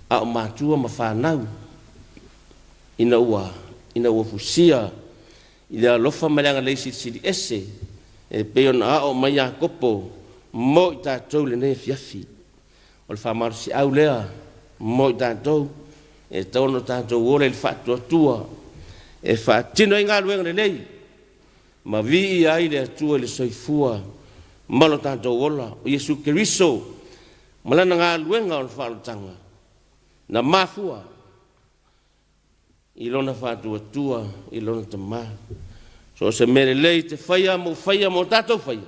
a o matua ma fanau, ina ua ina ua fusia i le alofa ma le agalelei silisili ese e pei ona aoao mai Iakopo mo i tatou i lenei afiafi. O le faamalosiau lea mo i tatou, e tatau ona tatou ola i le faatuatua e faatino ai galuega lelei ma viia ai le Atua i le soifua ma lo tatou ola, o Iesu Keriso ma Lana galuega o le faaolataga na mafua i Lona faatuatua i Lona Tama. So o se mea lelei e te faia ma ua faia ma ua tatou faia,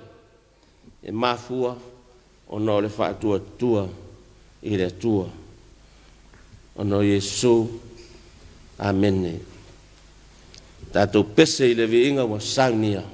e mafua ona o le faatuatua i le Atua. Ona o Iesu. Amene. Tatou pese i le viiga ua saunia.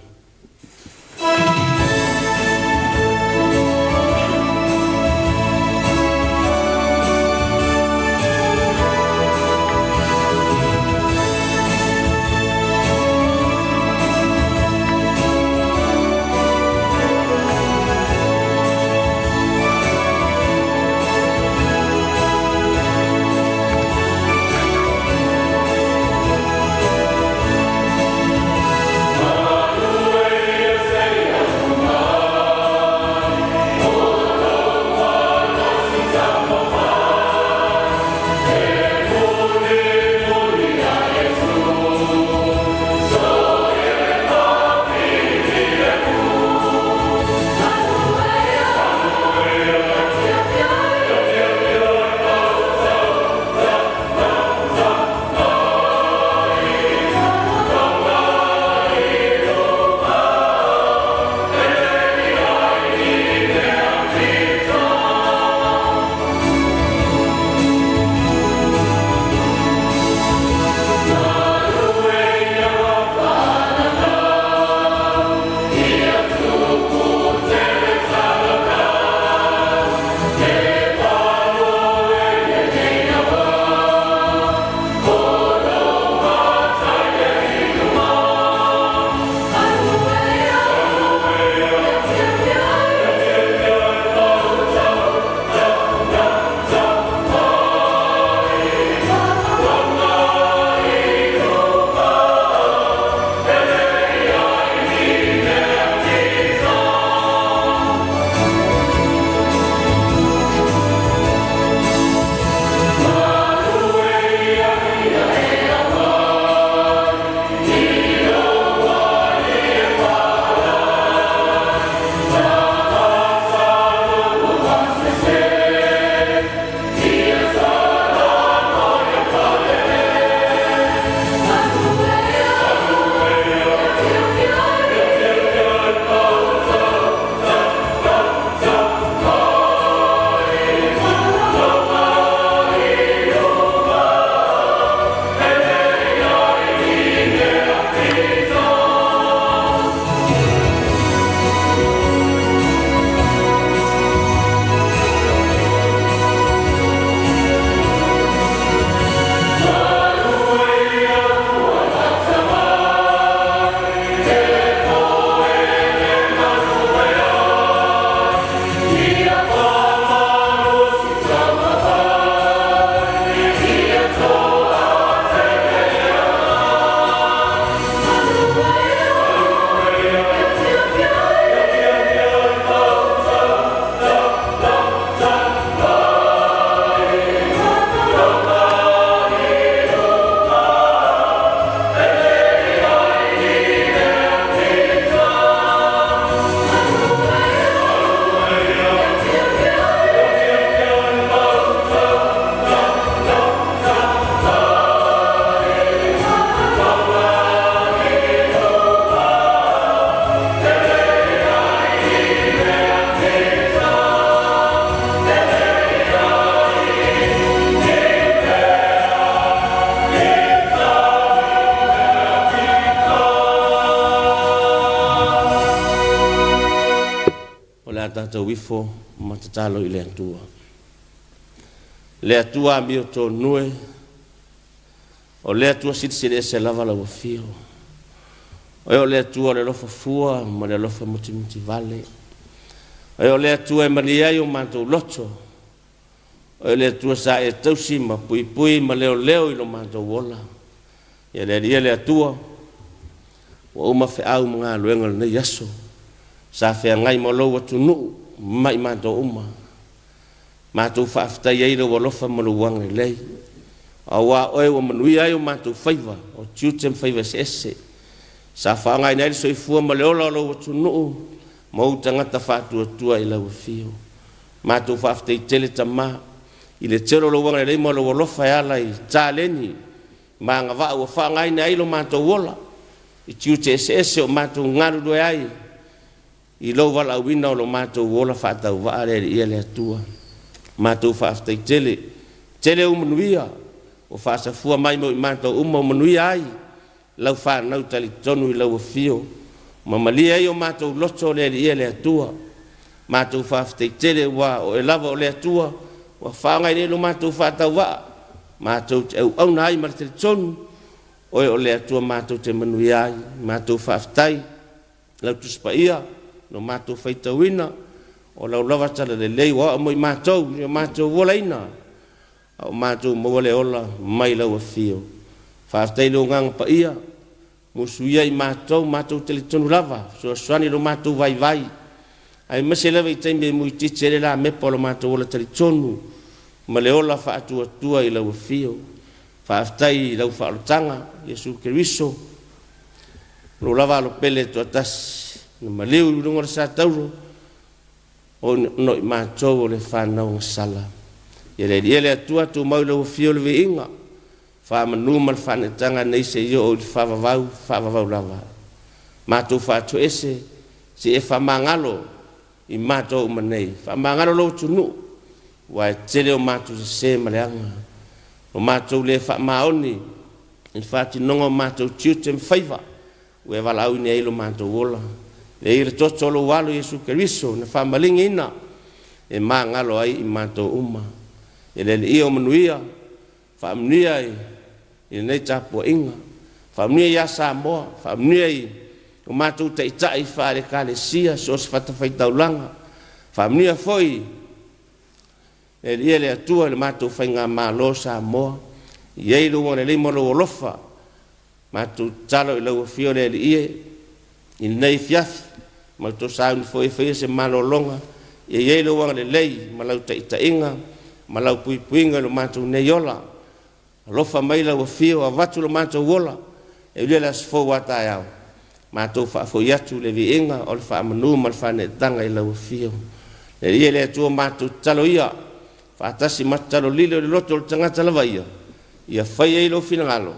tatou ifo ma tatalo i le Atua. Le Atua amiotonu e, o le Atua silisili ese lava lau afio. Oe o le Atua o le alofa fua ma le alofa mutimutivale. Oe o le Atua e malie ai o matou loto. Oe o le Atua sa e tausi ma puipui ma leoleo i lo matou ola. Ia le Alii e le Atua, ua uma feau ma galuega o lenei aso sa feagai ma lou atunuu ma i matou uma. Matou faafetai ai i lou alofa ma lou agalelei, aua o oe ua manuia ai o matou faiva, o tiute ma faiva eseese sa faaaogaina ai le soifua ma le ola o lou atunuu ma ou tagata faatuatua i lau afio. Matou faafetai tele Tama i le tele o lou agalelei ma lou alofa e ala i taleni ma agavaa ua faaaogaina ai lo matou ola i tiute eseese o matou galulue ai i lou valaauina o lo matou ola faatauvaa le Alii e le Atua. Matou faafetai tele, tele ou manuia ua faasafua mai mo i matou uma ua manuia ai lau fanau talitonu i lau afio ma malie ai o matou loto le Alii e le Atua. Matou faafetai tele ua oe lava o le Atua ua faaaogaina ai lo matou faatauvaa matou te auauna ai ma le talitonu oe o le Atua matou te manuia ai. Matou faafetai lau Tusi Paia no matou faitauina o lau lava talalelei ua oo mo i matou i o matou olaina a o matou maua le ola mai lau afio. Faafetai i lou Agaga Paia musuia i matou, matou talitonu lava fesoasoani i lo matou vaivai aemaise lava i taimi e muititi ai le lamepa o lo matou ola talitonu ma le ola faatuatua i lau afio. Faafetai i lau faaolataga Iesu Keriso, lou lava alo pele e toatasi na maliu i luga o le satauro ona o i matou o le fanau gasala. Ia le Alii e le Atua, tumau i lau afio le viiga, faamanu ma le faaneetaga nei seia oo i le faavavau, faavavau lava. Matou faatoese seia e faamagalo i matou uma nei, faamagalo lou atunuu, aua e tele o matou sese ma leaga, o matou le faamaoni i le faatinoga o matou tiute ma faiva ua e valaauina ai lo matou ola. E i le toto o lou Alo Iesu Keriso na faamaligiina e magalo ai i matou uma. E le Alii o manuia, faamanuia i lenei tapuaiga, faamanuia ia Samoa, faamanuia i o matou taitai faale-Ekalesia, so o se fatafaitaulaga, faamanuia foi le Alii e le Atua i le matou faigamalo o Samoa, i ai lou agalelei ma lou alofa. Matou tatalo i lau afio le Alii e i lenei afiafi, matou sauni foi e faia se malologa, ia i ai lou agalelei ma lau taitaiga ma lau puipuiga i lo matou nei ola. Alofa mai lau afio, avatu lo matou ola e ulia le aso fou a taeao, matou faafoi atu le viiga o le faamanu ma le faaneetaga i lau afio. Le Alii e le Atua, matou tatalo ia faatasi ma tatalo lilo i le loto o le tagata lava ia, ia fai ai lou finagalo,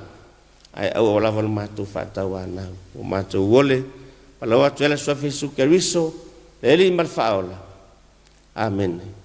ae aua lava lo matou faatauanau. Ua matou ole, palau atu ai le Suafa Iesu Keriso, le Alii ma le Faaola. Amene.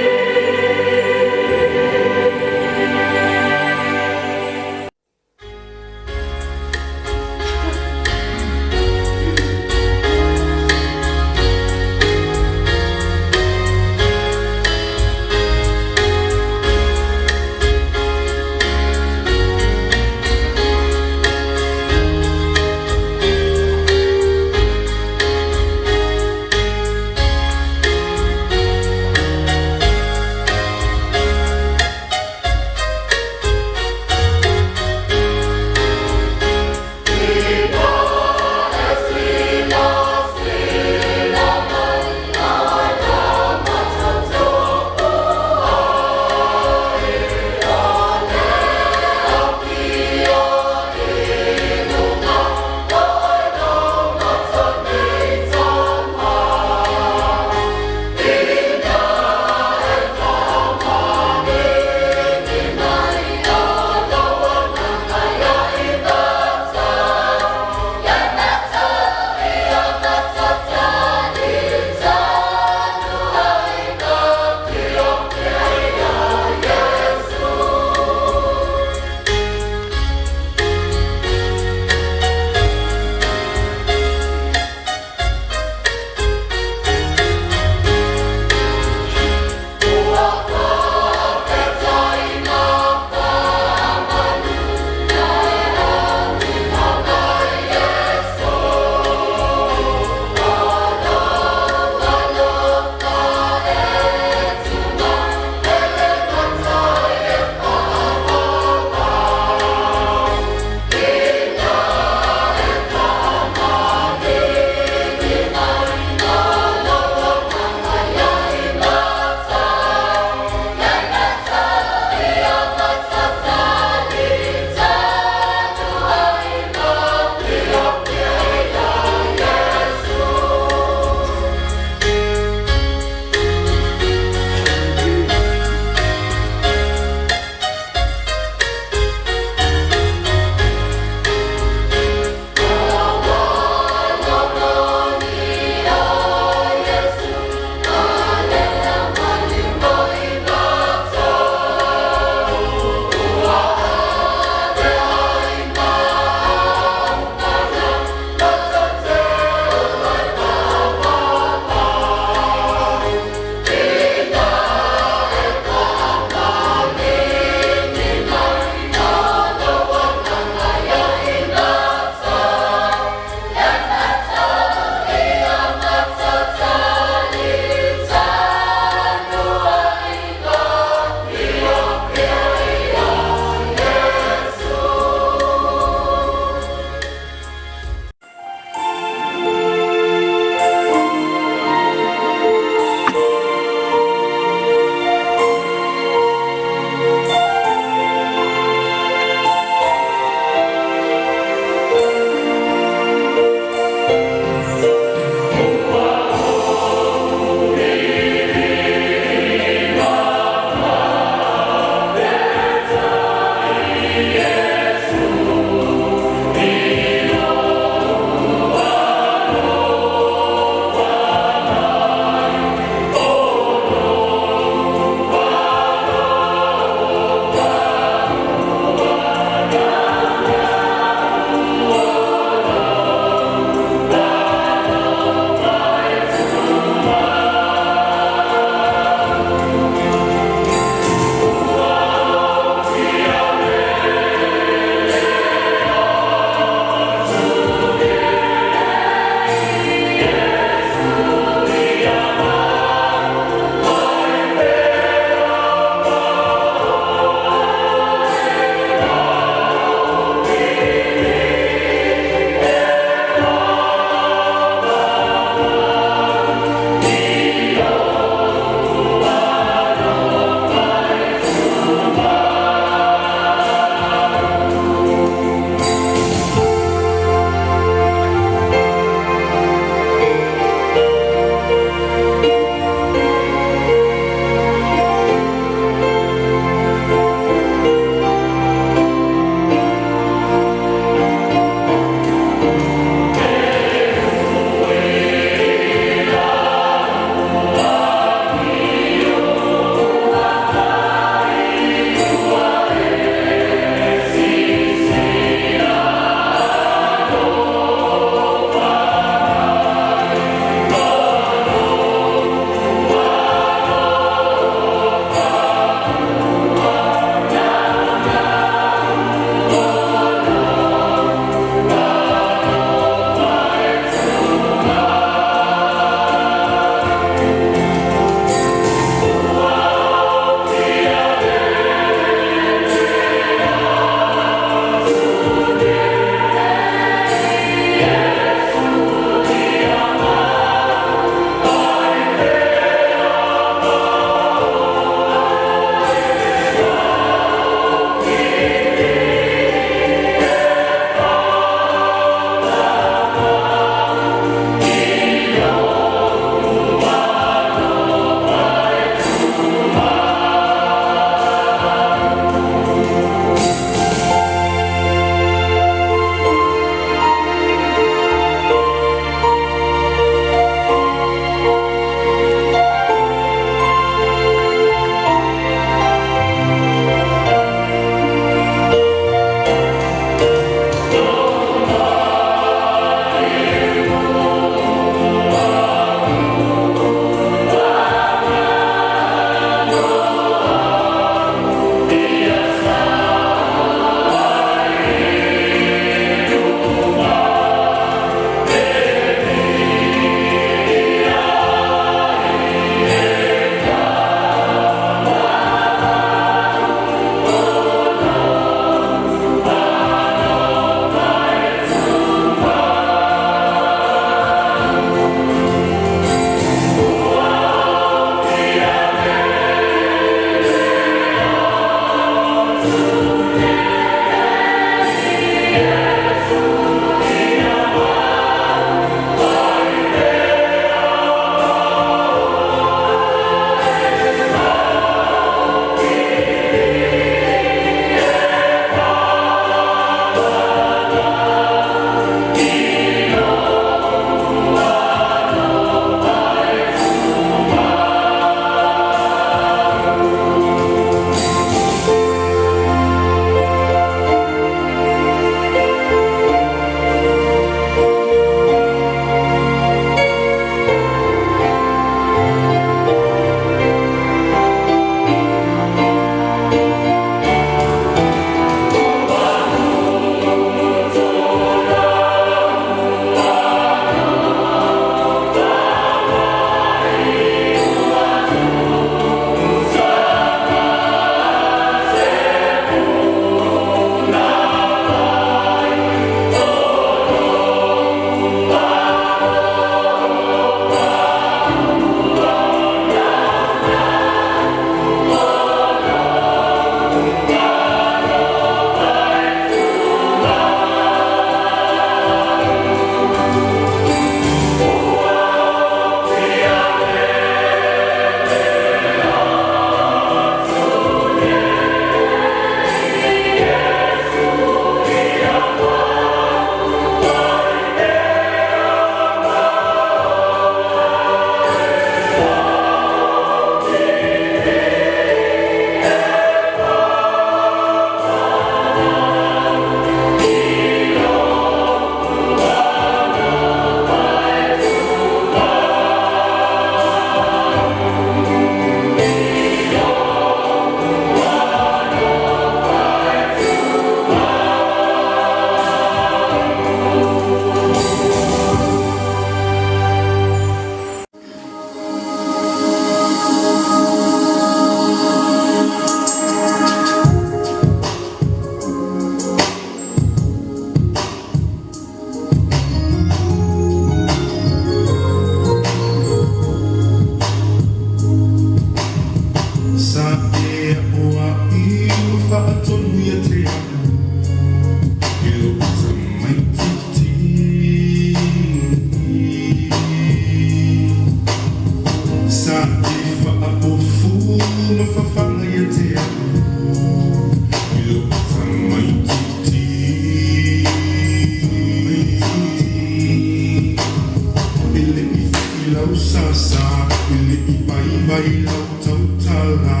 lau sasa, E le i vaivai lau tautala.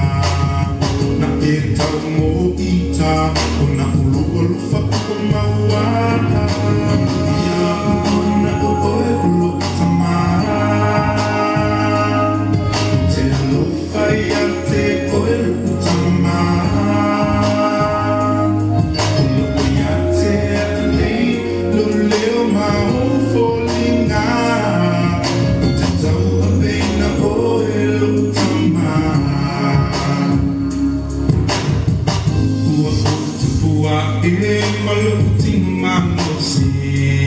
Na e tau mo ita, Ona o lou alofa ua mauala. Manuia ona o oe o lou tama. Ou te alofa ia te oe lou tama. O lo o ia te au nei lou leo ma ou foliga. Ou te tauaveina oe lou tama. Ua ou tupu ae ma lou tino malosi.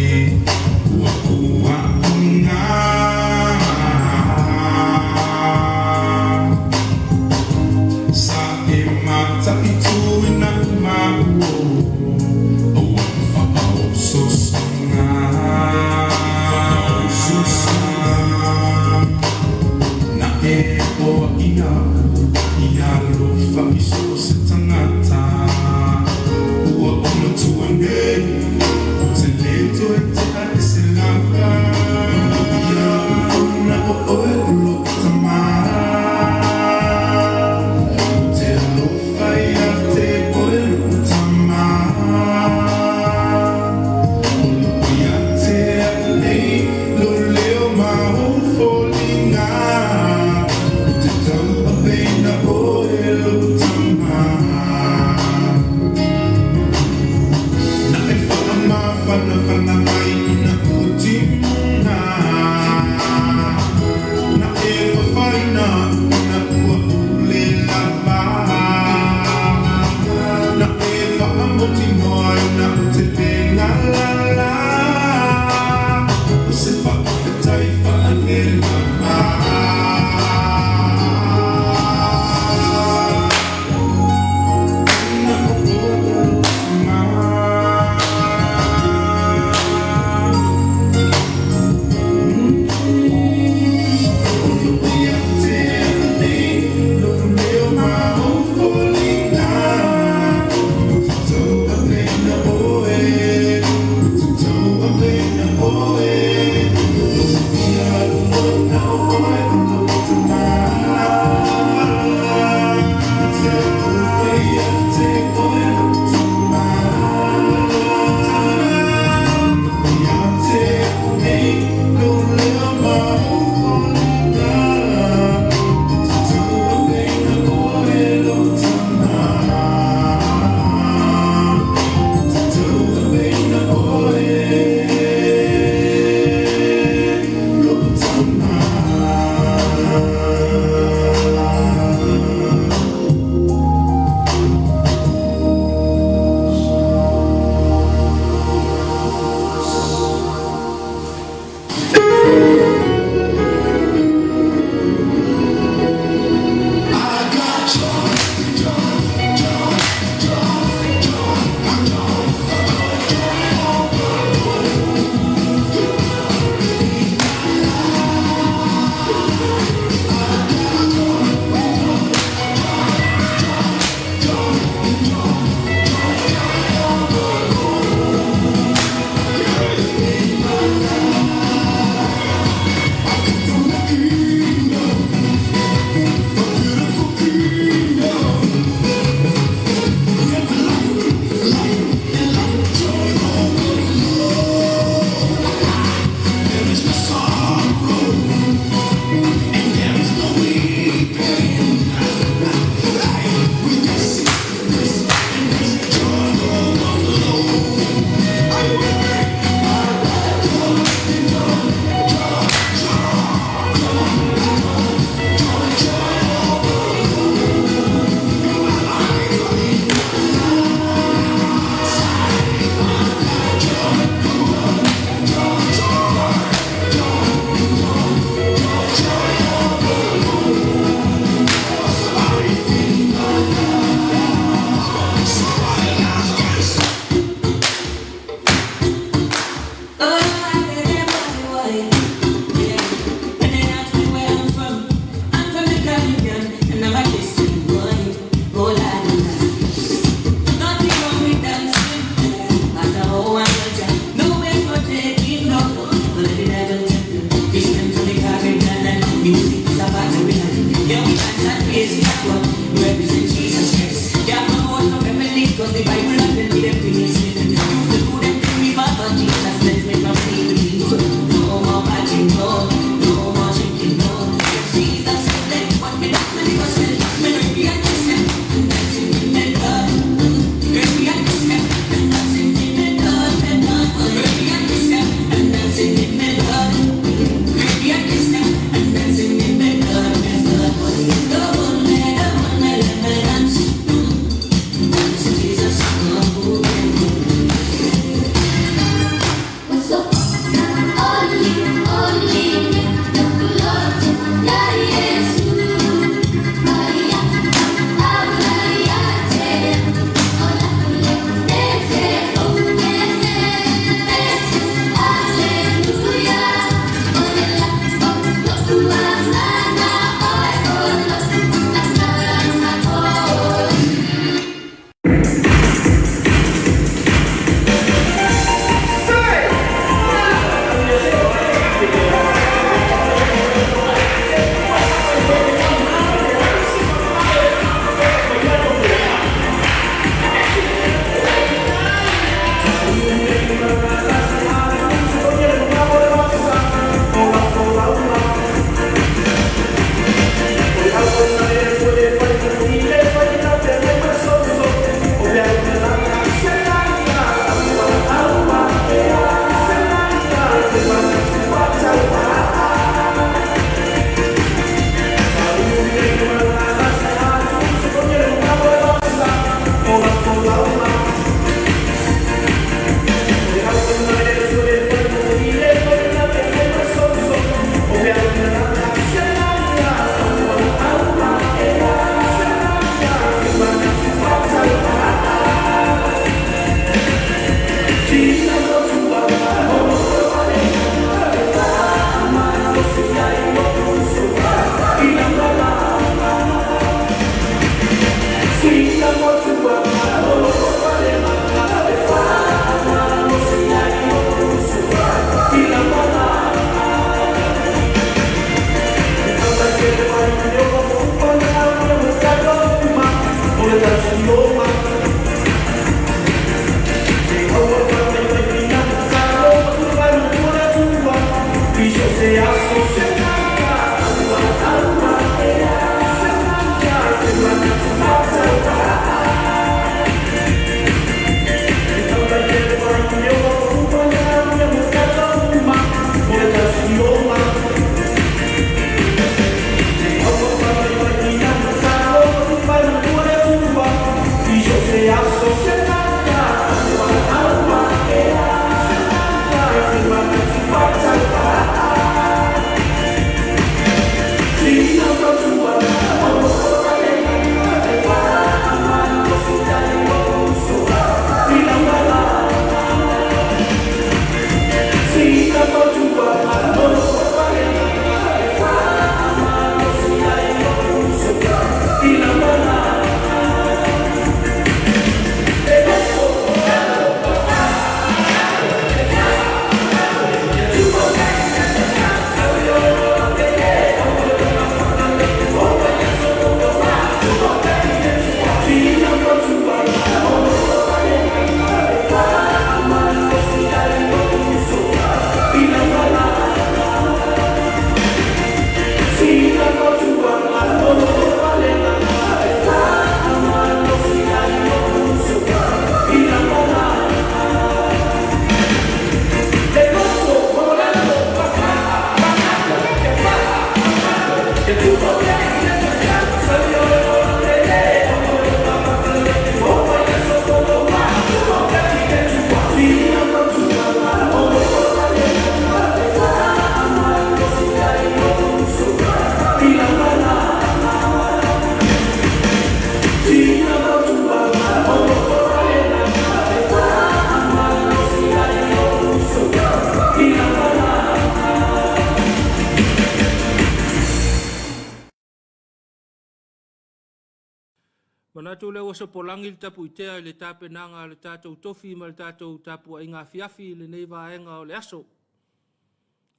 Manatu lea ua sopolagi le tapuitea i le tapenaga a le tatou tofi ma le tatou tapuaiga afiafi i lenei vaega o le aso.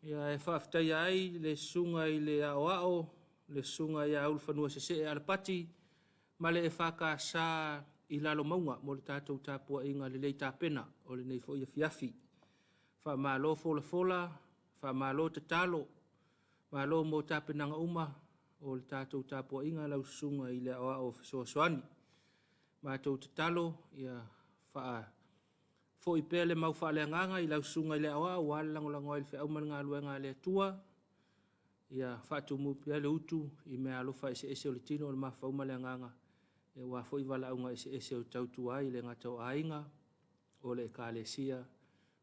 Ia e faafetaia ai le susuga i le Aoao, le susuga ia Ulufanua Sesee Alapati ma le EFKS i Lalomauga mo le tatou tapuaiga lelei tapena o lenei foi afiafi. Faamalo folafola, faamalo tatalo, malo mo tapenaga uma o le tatou tapuaiga lau susuga i le Aoao Fesoasoani. Matou tatalo ia faafo'i pea le mau faaleagaga i lau susuga i le Aoao aua le lagolago ai i le feau ma le galuega a le Atua. Ia faatumu pea le utu i meaalofa eseese o le tino, o le mafaufau ma le agaga aua foi valaauga eseese o tautua ai, e le gata o aiga, o le Ekalesia,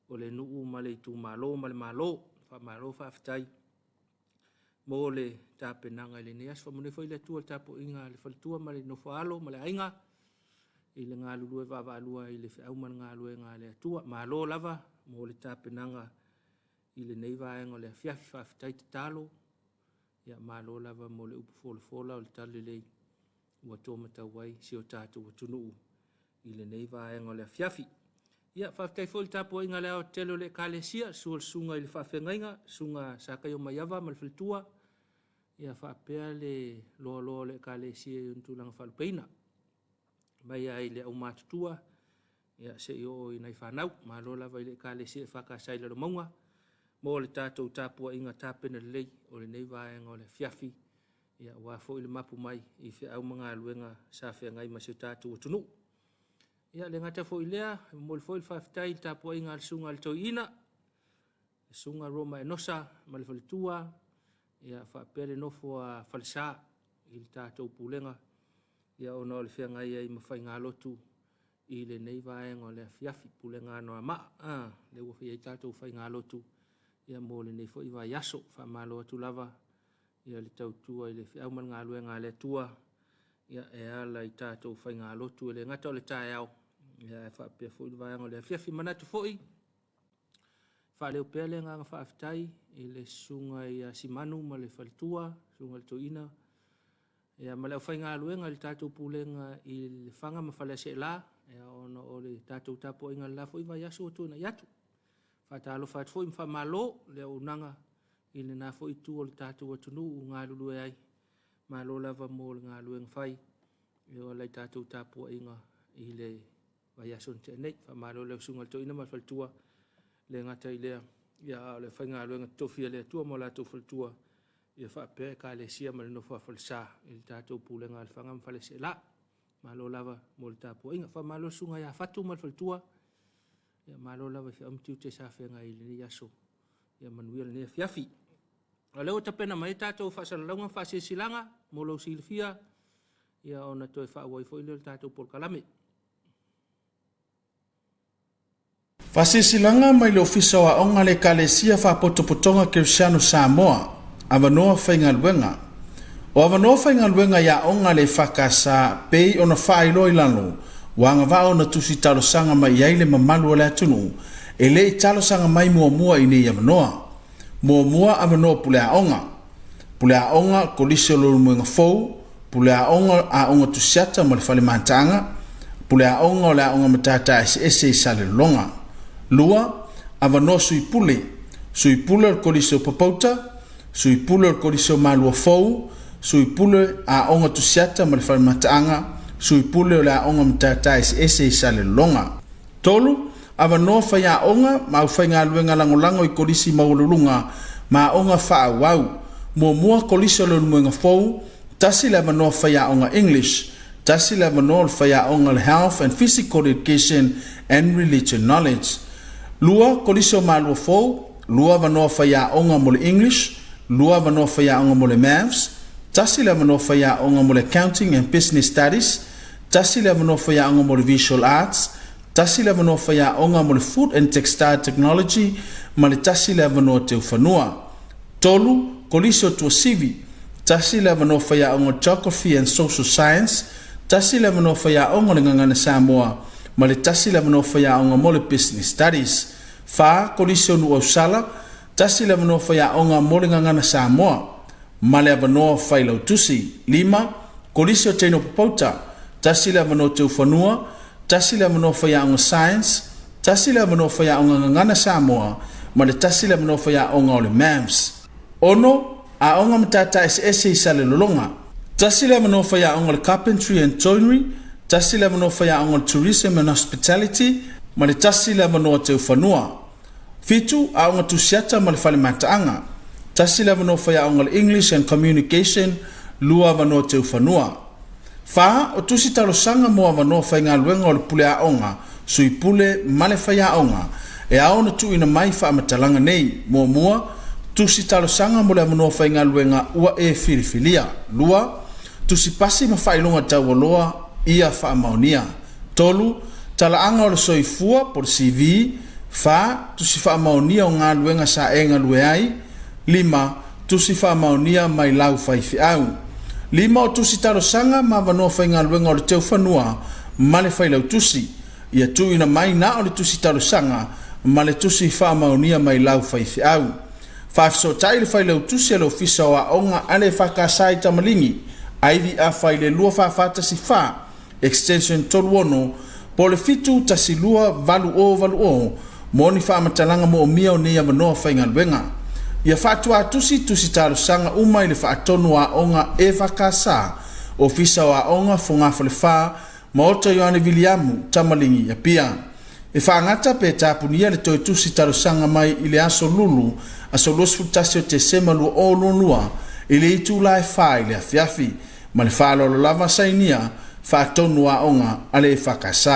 o le nuu ma le itumalo ma le Malo. Faamalo faafetai mo le tapenaga i lenei aso. Faamanuia foi le Atua i le tapuaiga a le faletua ma le nofoaalo ma le aiga i le galulue vaavaalua i le feau ma le galuega a le Atua. Malo lava mo le tapenaga i lenei vaega o le afiafi. Faafetai tatalo, ia malo lava mo le upu folafola o le talalelei ua to matau ai si o tatou atunuu i lenei vaega o le afiafi. Ia, faafetai foi i le tapuaiga a le aoatetele o le Ekalesia, susu o le susuga i le Faafeagaiga, susuga Sakaio Maiava ma le faletua, ia faapea le loaloa o le Ekalesia i ona tulaga faalupeina, mai lava i le aumatutua ia se i oo i nai fanau. Malo lava i le Ekalesia EFKS i Lalomauga mo le tatou tapuaiga tapena lelei o lenei vaega o le afiafi, ia aua foi le mapu mai i feau ma galuega sa feagai ma si o tatou atunuu. Ia le gata foi i lea, e momoli foi le faafetai i le tapuaiga a le Susuga a le Toeaina, le Susuga Roma Enosa ma le faletua, ia faapea le nofo a falesa i le tatou pulega, ia ona o le feagai ai ma faigalotu i lenei vaega o le afiafi, Pulega Anoamaa, a, lea ua i ai tatou faigalotu ia mo lenei foi vaiaso. Faamalo atu lava ia le tautua i le feau ma le galuega a le Atua ia e ala i tatou faigalotu e le gata o le taeao ia ae faapea foi le vaega o le afiafi. Manatu foi faaleo pea le agaga faafetai i le susuga ia Simanu ma le faletua, susuga i le toeaina ia ma le aufaigaluega i le tatou pulega i Lefaga ma Faleaseela ia ona o le tatou tapuaiga i le la foi vaiaso ua tuanai atu. Faatalofa atu foi ma faamalo le auaunaga i lena foi itu o le tatou atunuu ua galulue ai. Malo lava mo le galuega fai e ala i tatou tapuaiga i le vaiaso na tea nei. Faamalo i lau Susuga i le Toeaina ma le Faletua, le gata i lea, ia a o le aufaigaluega totofi a le Atua ma o latou faletua, ia faapea Ekalesia ma le nofo a falesa i le tatou pulega a Lefaga ma Faleaseela. Malo lava mo le tapuaiga. Faamalo i le Susuga ia Fatu ma le faletua, ia malo lava i feau ma tiute sa feagai i lenei aso. Ia manuia lenei afiafi. O lea ua tapena mai tatou faasalalauga ma faasilasilaga mo lou silafia, ia ona toe faaauau ai foi lea o le tatou polokalame. Faasilasilaga mai le Ofisa o Aoga a le Ekalesia Faapotopotoga Kerisiano Samoa, Avanoa Faigaluega. O avanoa faigaluega i aoga a le EFKS pei ona faailoa i lalo, ua agavaa ona tusi talosaga mai i ai le mamalu o le atunuu e le i talosaga mai muamua i nei avanoa. Muamua avanoa puleaoga. Puleaoga, Kolisi o Leulumoega Fou, Puleaoga, Aoga Tusiata ma le Fale Mataaga, Puleaoga o le Aoga Matata Eseese i Salelologa. 2, Avanoa Sui Pule, Sui Pule o le Kolisi o Papauta, Sui Pule o le Kolisi o Malua Fou, Sui Pule, Aoga Tusiata ma le Fale Mataaga, Sui Pule o le Aoga Matata Eseese i Salelologa. 3, Avanoa faiaoga ma aufaigaluega lagolago i Kolisi Maualuluga ma Aoga Faaauau. Muamua, Kolisi o Leulumoega Fou, tasi le avanoa faiaoga English, tasi le avanoa o le faiaoga o le Health and Physical Education and Religion Knowledge. Lua, Kolisi o Malua Fou, lua avanoa faiaoga mo le English, lua avanoa faiaoga mo le Maths, tasi le avanoa faiaoga mo le Accounting and Business Studies, Tasi le avanoa faiaoga mo le Visual Arts, tasi le avanoa faiaoga mo le Food and Textile Technology ma le tasi le avanoa teufanua. 3, Kolisi o Tuasivi, tasi le avanoa faiaoga Geography and Social Science, tasi le avanoa faiaoga o le Gagana Samoa ma le tasi le avanoa faiaoga mo le Business Studies. 4, Kolisi o Nuuausala, tasi le avanoa faiaoga mo le Gagana Samoa. ma le avanoa failautusi. 5, Kolisi o Teino Popouta, Tasi le avanoa teufanua, tasi le avanoa faiaoga Science, tasi le avanoa faiaoga Gagana Samoa ma le tasi le avanoa faiaoga o le Maths. 6, Aoga Matata Eseese i Salelologa. Tasi le avanoa faiaoga o le Carpentry and Joinery, tasi le avanoa faiaoga o le Tourism and Hospitality ma le tasi le avanoa teufanua. 7, Aoga Tusiata ma le Fale Mataaga. Tasi le avanoa faiaoga o le English and Communication, lua avanoa teufanua. 4, O tusi talosaga mo avanoa faigaluega o le pule aoga, sui pule ma le faiaoga e ao ona tuuina mai faamatalaga nei, muamua, tusi talosaga mo le avanoa faigaluega ua e filifilia, lua, tusi pasi ma faailoga taualoa ia faamaonia, 3, talaaga o le soifua po o le CV, 4, tusi faamaonia o galuega sa e galue ai, 5, Tusi faamaonia mai lau faifeau. 5 o tusi talosaga ma avanoa faigaluega o le teufanua ma le failautusi. Ia tuuina mai na o le tusi talosaga ma le tusi faamaonia mai lau faifeau. Faafesootai le failautusi a le Ofisa o Aoga a le EFKS i Tamaligi, Ivy Afa i le 2414 extension 36, po o le 712 8080 mo ni faamatalaga moomia o nei avanoa faigaluega. Ia faatuatusi tusi talosaga uma i le faatonu aoga EFKS, Ofisa o Aoga, Fogafalefa, Maota Ioane Viliamu, Tamaligi, Apia. E faagata pe tapunia le toe tusi talosaga mai i le aso Lulu, aso 21 o Tesema 2022, i le itula e 4 i le afiafi. Ma le faaaloalo lava sainia faatonu aoga a le EFKS.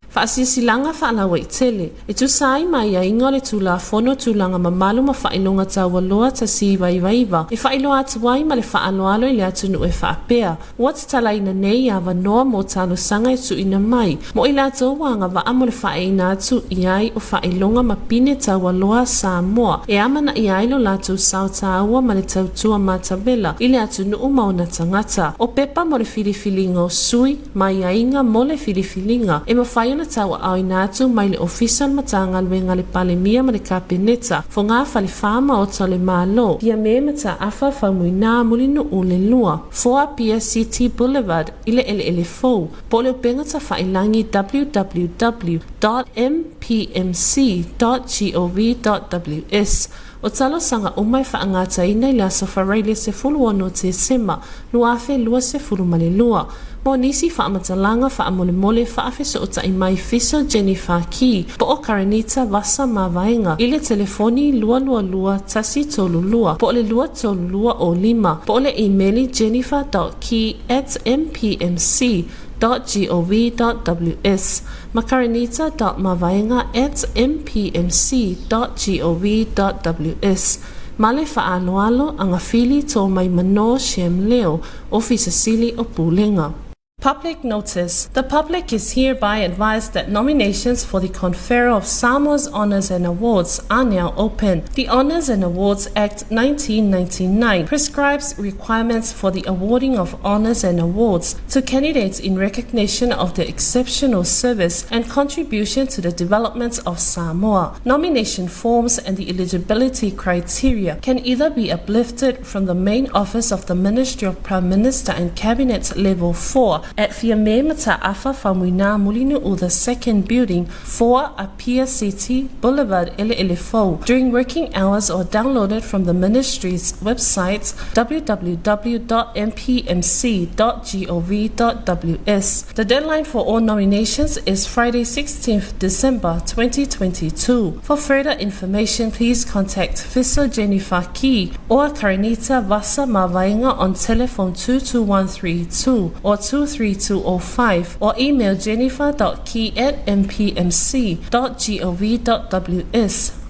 Faasilasilaga faalauaitele, e tusa ai ma aiaiga o le Tulafono Tulaga Mamalu ma Faailoga Taualoa 1999, e faailoa atu ai ma le faaaloalo i le atunuu e faapea, Ua tatalaina nei avanoa mo talosaga e tuuina mai mo i latou ua agavaa mo le faaeina atu i ai o faailoga ma pine taualoa a Samoa e amanaia ai lo latou sao taua ma le tautua matavela i le atunuu ma ona tagata. O pepa mo le filifiliga o sui ma aiaiga mo le filifiliga e mafai ona tauaaoina atu mai le Ofisa o le Matagaluega a le Palemia ma le Kapeneta, Fogafalefa Maota o le Malo, Fiame Mataafa Faumuina Mulinuu le 2, 4 Apia City Boulevard i le Eleele Fou, po o le upega tafailangi www dot mpmc dot gov dot ws. O talosaga uma e faagataina i le aso Faraile 16 Tesema 2022. Mo nisi faamatalaga faamolemole faafesootai mai Fiso Jennifer Key po o Karenita Vasa Mavaega i le telefoni 222 132 po o le 232 o 5 po o le imeli jennifer dot key at mpmc dot gov dot ws ma karenita dot mavaega at mpmc dot gov dot ws Ma le faaaloalo, Agafili Toomaimano Shem Leo, Ofisa Sili o Pulega. Public notice, The public is hereby advised that nominations for the conferral of Samoa's Honours and Awards are now open. The Honours and Awards Act 1999 prescribes requirements for the awarding of honours and awards to candidates in recognition of their exceptional service and contribution to the development of Samoa. Nomination forms and the eligibility criteria can either be uplifted from the main office of the Ministry of Prime Minister and Cabinet Level 4 at Fiame Mata'afa Faumuina Mulinu'u the Second Building, 4 Apia City, Boulevard Ele'elefou, during working hours or downloaded from the ministry's website www.mpmc.gov.ws. The deadline for all nominations is Friday 16th December 2022. For further information, please contact Fiso Jennifer Key or Karenita Vasa Mavaenga on telephone 22132 or 23205 or email jennifer.key at mpmc.gov.ws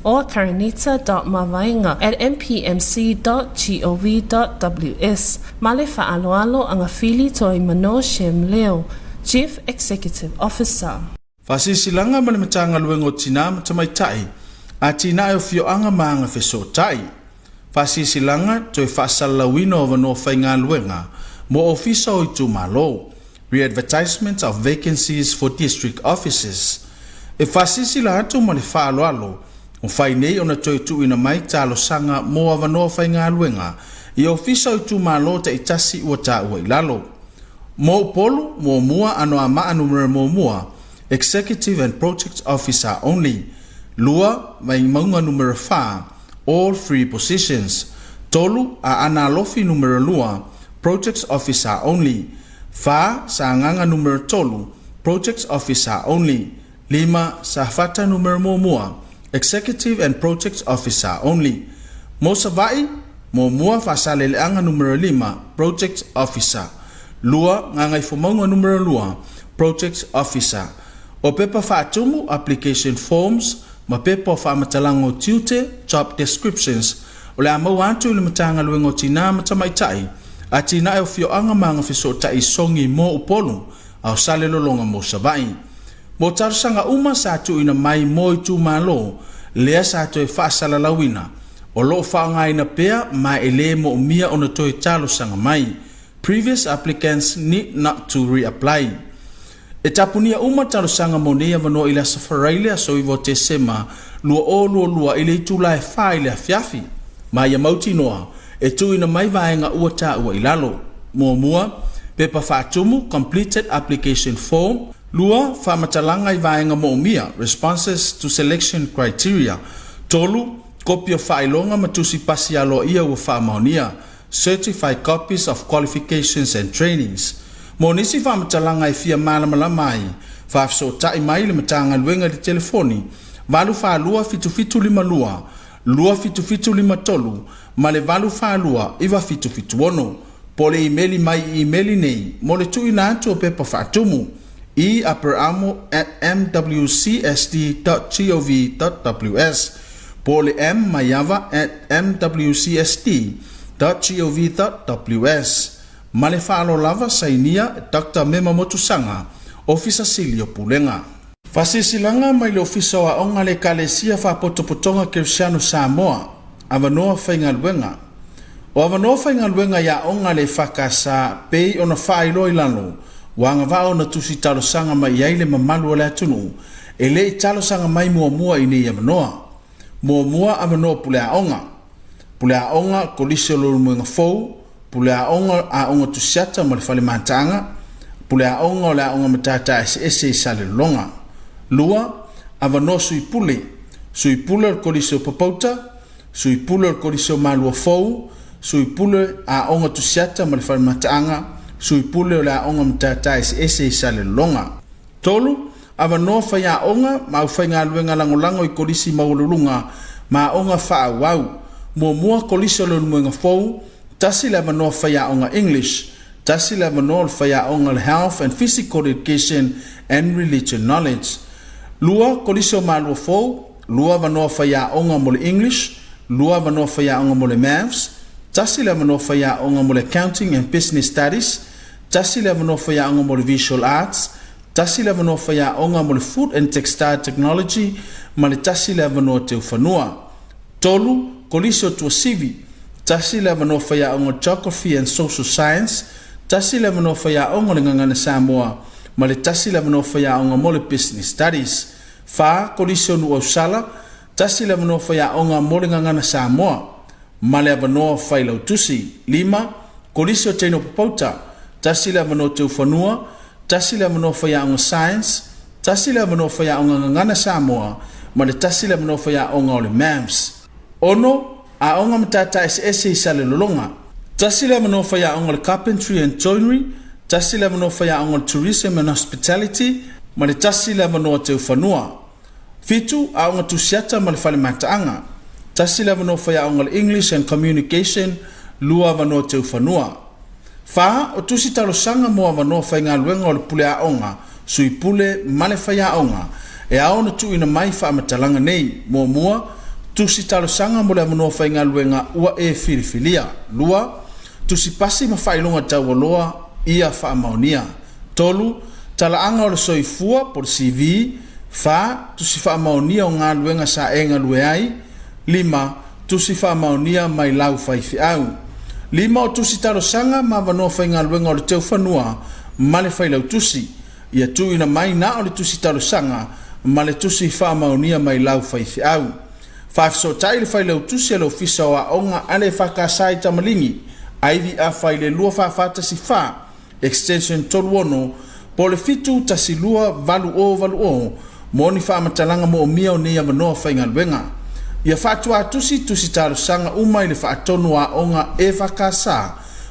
or karenita.mavaenga at mpmc.gov.ws. Ma le faaaloalo Agafili Toaimano Shem Leo, Chief Executive Officer. Faasilasilaga ma le Matagaluega o Tinā ma Tamaitai, Atinae o Afioaga ma Agafesootai. Faasilasilaga, toe faasalalauina o avanoa faigaluega mo Ofisa o Itumalo, Re-advertisement of vacancies for District Offices. E faasilasila atu ma le faaaloalo, ua fai nei ona toe tuuina mai talosaga mo avanoa faigaluega i Ofisa o Itumalo taitasi ua taua i lalo. Mo Upolu, muamua, Anoamaa Numera muamua, Executive and Project Officer only. Lua, Vaimauga Numera fa, All three positions. Tolu, Aana Alofi Numera lua, Projects Officer only. Fa, Sagaga Numera tolu, Projects Officer only. Lima, Safata Numera muamua, Executive and Projects Officer only. Mo Savaii, muamua, Faasaleleaga Numera lima, Projects Officer. Lua, Gagaifomauga Numera lua, Projects Officer. O pepa faatumu, application forms, ma pepa o faamatalaga o tiute, job descriptions, o le a maua atu i le Matagaluega o Tinā ma Tamaitai, Atinae o Fioaga ma Agafesootai i Sogi mo Upolu, a o Salelologa mo Savaii. Mo talosaga uma sa tuuina mai mo itumalo, lea sa toe faasalalauina, o lo o faaaogaina pea ma e le moomia ona toe talosaga mai. Previous applicants need not to reapply. E tapunia uma talosaga mo nei avanoa i le Aso Faraile aso 9 o Tesema 2022 i le itula e 4 i le afiafi. Ma ia mautinoa, e tuuina mai vaega ua taua i lalo. Muamua, pepa faatumu, completed application form. Lua, faamatalaga i vaega moomia, responses to selection criteria. Tolu, kopi o faailoga ma tusi pasi aloaia ua faamaonia, certified copies of qualifications and trainings. Mo nisi faamatalaga e fia malamalama ai, faafesootai mai le Matagaluega i le telefoni 842 7752 27753 ma le 842 9776 po o le imeli mai i imeli nei mo le tuuina atu o pepa faatumu, eaperamo at mwcsd dot gov dot ws po o le mmaiava at mwcsd dot gov dot ws. Ma le faaaloalo lava, sainia, Doctor Mema Motusaga, Ofisa Sili o Pulega. Faasilasilaga mai le Ofisa o Aoga a le Ekalesia Faapotopotoga Kerisiano Samoa, Avanoa Faigaluega. O avanoa faigaluega i aoga a le EFKS pei ona faailoa i lalo, ua agavaa ona tusi talosaga mai i ai le mamalu o le atunuu e le i talosaga mai muamua i nei avanoa. Muamua, avanoa puleaoga. Puleaoga, Kolisi o Leulumoega Fou, Puleaoga, Aoga Tusiata ma le Fale Mataaga, Puleaoga o le Aoga Matata Eseese i Salelologa. Lua, avanoa Sui Pule, Sui Pule o le Kolisi o Papauta, Sui Pule o le Kolisi o Malua Fou, Sui Pule Aoga Tusiata ma le Fale Mataaga, Sui Pule o le Aoga Matata Eseese i Salelologa. Tolu, avanoa faiaoga ma aufaigaluega lagolago i Kolisi Maualuluga ma Aoga Faaauau. Muamua, Kolisi o Leulumoega Fou, tasi le avanoa faiaoga English, tasi le avanoa o le faiaoga o le Health and Physical Education and Religion Knowledge. Lua, Kolisi o Malua Fou, lua avanoa faiaoga mo le English, lua avanoa faiaoga mo le Maths, tasi le avanoa faiaoga mo le Accounting and Business Studies, tasi le avanoa faiaoga mo le Visual Arts, tasi le avanoa faiaoga mo le Food and Textile Technology ma le tasi le avanoa teufanua. Tolu, Kolisi o Tuasivi, tasi le avanoa faiaoga Geography and Social Science, tasi le avanoa faiaoga o le Gagana Samoa ma le tasi le avanoa faiaoga mo le Business Studies. Fa, Kolisi o Nuuausala, tasi le avanoa faiaoga mo le Gagana Samoa ma le avanoa failautusi. Lima, Kolisi o Teino Papauta, tasi le avanoa teufanua, tasi le avanoa faiaoga Science, tasi le avanoa faiaoga Gagana Samoa ma le tasi le avanoa faiaoga o le Maths. Ono, Aoga Matata Eseese i Salelologa, tasi le avanoa faiaoga o le Carpentry and Joinery, tasi le avanoa faiaoga o le Tourism and Hospitality ma le tasi le avanoa teufanua. Fitu, Aoga Tusiata ma le Fale Mataaga. Tasi le avanoa faiaoga o le English and Communication, lua avanoa teufanua. Fa, O tusi talosaga mo avanoa faigaluega o le pule aoga, sui pule ma le faiaoga, e ao ona tuuina mai faamatalaga nei, muamua, tusi talosaga mo le avanoa faigaluega ua e filifilia. Lua, tusi pasi ma faailoga taualoa ia faamaonia. Tolu, talaaga o le soifua po o le CV. Fa, tusi faamaonia o galuega sa e galue ai. Lima, tusi faamaonia mai lau faifeau. Lima o tusi talosaga ma avanoa faigaluega o le teufanua ma le failautusi. Ia tuuina mai na o le tusi talosaga ma le tusi faamaonia mai lau faifeau. Faafesootai le failautusi a le Ofisa o Aoga a le EFKS i Tamaligi, Ivy Afa i le 2 4 4 1 4. extension 36, po o le 712 8080 mo ni faamatalaga moomia o nei avanoa faigaluega. Ia faatuatusi tusi talosaga uma i le Faatonu o Aoga EFKS,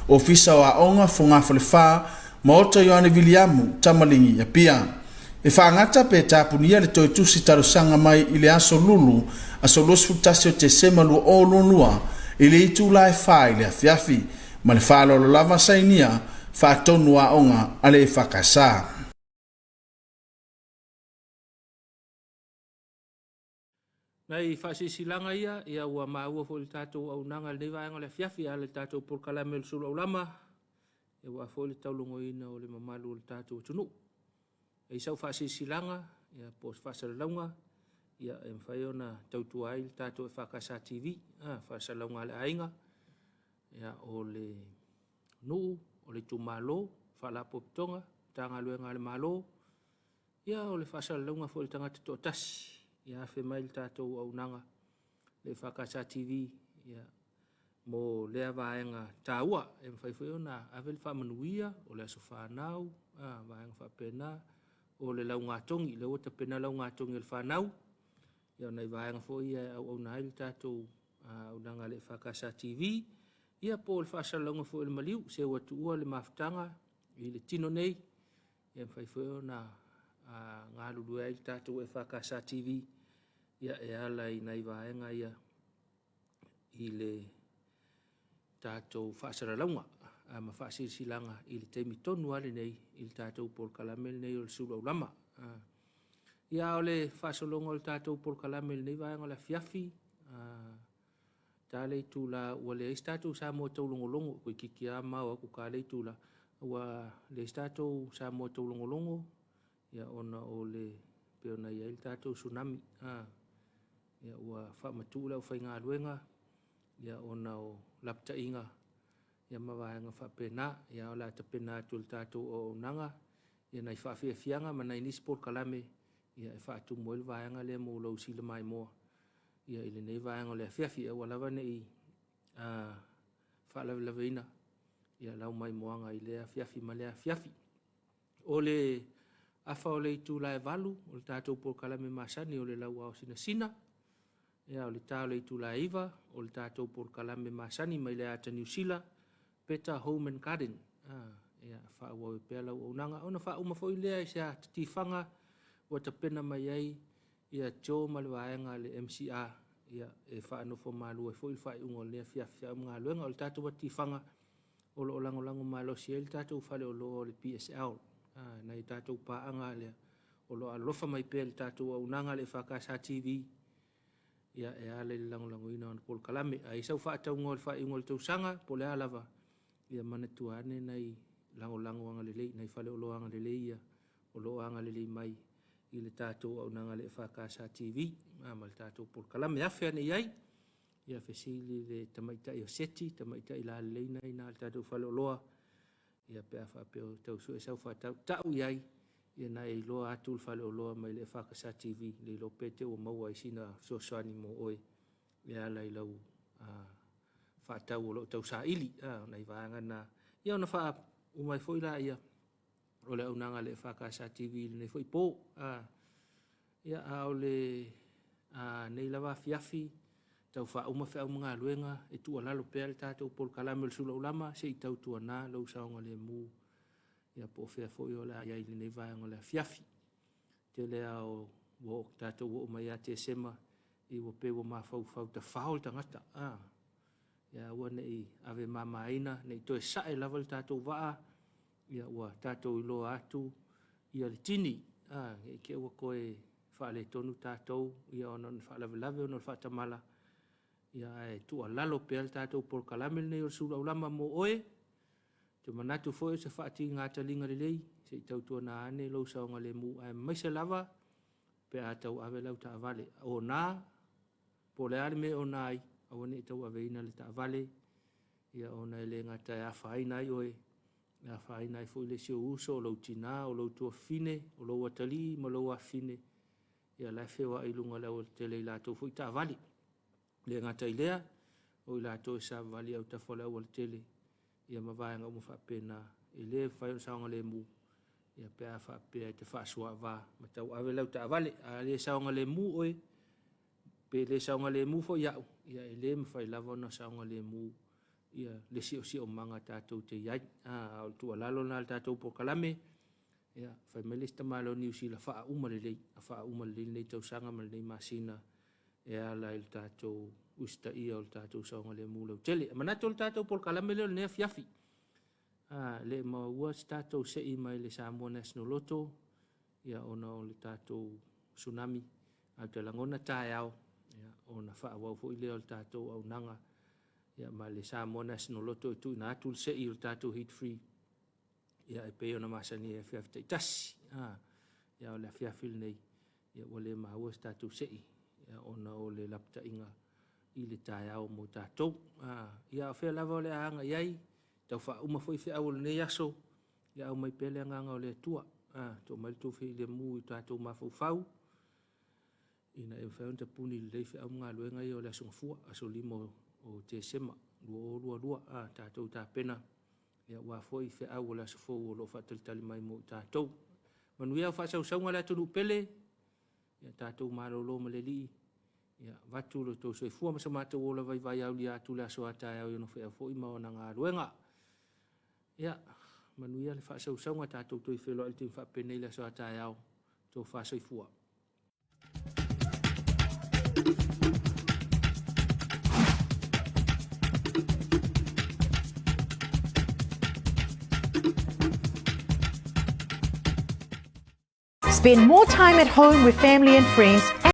Ofisa o Aoga, Fogafale 4, Maota Ioane Viliamu, Tamaligi, Apia. E faagata pe tapunia le toe tusi talosaga mai i le aso Lulu, aso 21 o Tesema 2022 i le itula e 4 i le afiafi. Ma le faaaloalo lava sainia Faatonu Aoga a le EFKS. Nai faasilasilaga ia, ia ua maua foi i le tatou auaunaga i lenei vaega o le afiafi e ala i le tatou polokalame o le Sulu Aulama, ia aua foi le taulagoina o le mamalu o le tatou atunuu. E i ai sau faasilasilaga, ia po o se faasalalauga, ia e mafai ona tautua ai le tatou EFKS TV, faasalalauga a le aiga, ia o le nuu, o le itumalo, faalapotopotoga, Matagaluega a le Malo, Ia, o le faasalalauga foi a le tagata toatasi, ia afe mai le tatou auaunaga le EFKS TV, ia, mo lea vaega taua. E mafai foi ona ave le faamanuia o le aso fanau, a, vaega faapena, o le laugatogi, lea ua tapena laugatogi a le fanau, ia, o nai vaega foi ia e auauna ai le tatou auaunaga a le EFKS TV, ia, po o le faasalalauga foi o le maliu, se ua tuua le mafutaga i le tino nei, e mafai foi ona galulue ai le tatou EFKS TV ia, e ala i nai vaega ia i le tatou faasalalauga ma faasilasilaga i le taimi tonu lava lenei i le tatou polokalame lenei o le Sulu Aulama. Ia, o le faasologa o le tatou polokalame i lenei vaega o le afiafi, Ta le itula ua leai se tatou Samoa taulogologo, toeitiiti lava mao atu ta le itula, ua leai se tatou Samoa taulogologo, ia ona o le pei ona i ai le tatou tsunami, a, ia ua faamatuu le aufaigaluega, ia ona o lapataiga, ia ma vaega faapena. Ia o le a tapena atu e le tatou auaunaga ia nai faafiafiaga ma nai nisi polokalame ia e faatumu ai le vaega lea mo lou sila maimoa ia i lenei vaega o le afiafi, aua lava ne i faalavelaveina ia lau maimoaga i lea afiafi ma lea afiafi. O le afa o le itula e 8 o le tatou polokalame masani o le lauao sinasina, ia o le ta o le itula e 9 o le tatou polokalame masani mai le ata Niu Sila, Better Home and Garden. Ia faaauau ai pea lau auaunaga ona faauma foi lea i se atatifaga ua tapena mai ai ia Joe ma le vaega a le MCR ia e faanofo malu ai foi le faaiuga o lenei afiafi a o galuega o le tatou atifaga o lo o lagolago malosi ai le tatou faleoloa o le PSL nai tatou paaga lea o lo o alofa mai pea i le tatou auaunaga le EFKS TV ia e ala i le lagolagoina o ana polokalame. A i ai sau faatauga o le faaiuga o le tausaga po o le a lava, ia manatua ane nai lagolago agalelei, nai faleoloa agalelei ia o lo o agalelei mai i le tatou auaunaga a le EFKS TV ma le tatou polokalame. Afe ane i ai, ia fesili le tamaitai o Seti, tamaitai lalelei na ina le tatou faleoloa, ia pe a faapea o tau sue sau faatau, tau i ai, ia na e iloa atu le faleoloa mai le EFKS TV, le iloa pe te ua maua ai sina fesoasoani mo oe e ala i lau faatau o lo o tau saili, nai vaega na. Ia ona faauma ai foi la ia o le auaunaga a le EFKS TV i lenei foi po. Ia, a o le nei lava afiafi, tau faauma feau ma galuega, e tuualalo pea le tatou polokalame o le Suluaulama, se i tautuana lou saogalemu, ia po o fea foi o le a i ai i lenei vaega o le afiafi. Tele lava o ua tatou oo mai ia Tesema, i ua pei ua mafaufau tafao le tagata. Ia aua ne i ave mamaina, ne i toe sae lava le tatou vaa, ia ua tatou iloa atu ia le tini, a, ne i te i ua toe faaletonu tatou, ia ona o ni faalavelave ona o le faatamala, ia ae tuualalo pea le tatou polokalame lenei o le Suluaulama mo oe. Ou te manatu foi o se faatiga taliga lelei, se i tautuana ane lou saogalemu, aemaise lava pe a tauave lau taavale. O na, po o le a le mea e ona ai, aua ne i tauaveina le taavale, ia ona e le gata e afaina ai oe, e afaina ai foi le isi ou uso, o lou tinā, o lou tuafafine, o lou atalii ma lou afafine, ia la e feoai i luga o le aualatele i latou foi taavale. E le gata i lea, o i latou e savavali i autafa o le aualatele, ia ma vaega uma faapena. E le mafai ona saogalemu ia pe a faapea e te faasuaava ma tauave lau taavale. A le saogalemu oe, pe le saogalemu foi au, ia e le mafai lava ona saogalemu ia le siosiomaga tatou te i ai. A o le tuualalo lena a le tatou polokalame, ia fai mai le isi tamaloa Niu Sila, faauma lelei, faauma lelei lenei tausaga ma lenei masina e ala i le tatou usitaia o le tatou saogalemu lautele. E manatu o le tatou polokalame lea o lenei afiafi. A le maua se tatou sei mai le Samoa National Lotto, ia ona o le tatou tsunami, ae ou te lagona taeao, ia, ona faaauau foi lea o le tatou auaunaga ia ma le Samoa National Lotto e tuuina atu le sei o le tatou Heat Free ia e pei ona masani ai afiafi taitasi. A, ia o le afiafi lenei ia ua le maua se tatou sei ia ona o le lapataiga i le taeao mo tatou. A, ia o fea lava o le a aga i ai, tau faauma foi feau o lenei aso, ia aumai pea le agaga o le Atua. A, to mai le tou filemu i tatou mafaufau, ina ia mafai ona tapuni lelei feau ma galuega ia o le Aso Gafua, aso 5 o Tesema 2022. A, tatou tapena ia aua foi feau o le aso fou o lo o faatalitali mai mo i tatou. Manuia au faasausauga le atunuu pele, ia tatou malolo ma le Alii, ia avatu lo outou soifua ma so matou ola vaivai aulia atu le aso a taeao i ona feau foi ma ona galuega. Ia, manuia le faasausauga, tatou toe feiloai i le taimi faapenei i le aso a taeao. Tofa soifua. Spend more time at home with family and friends.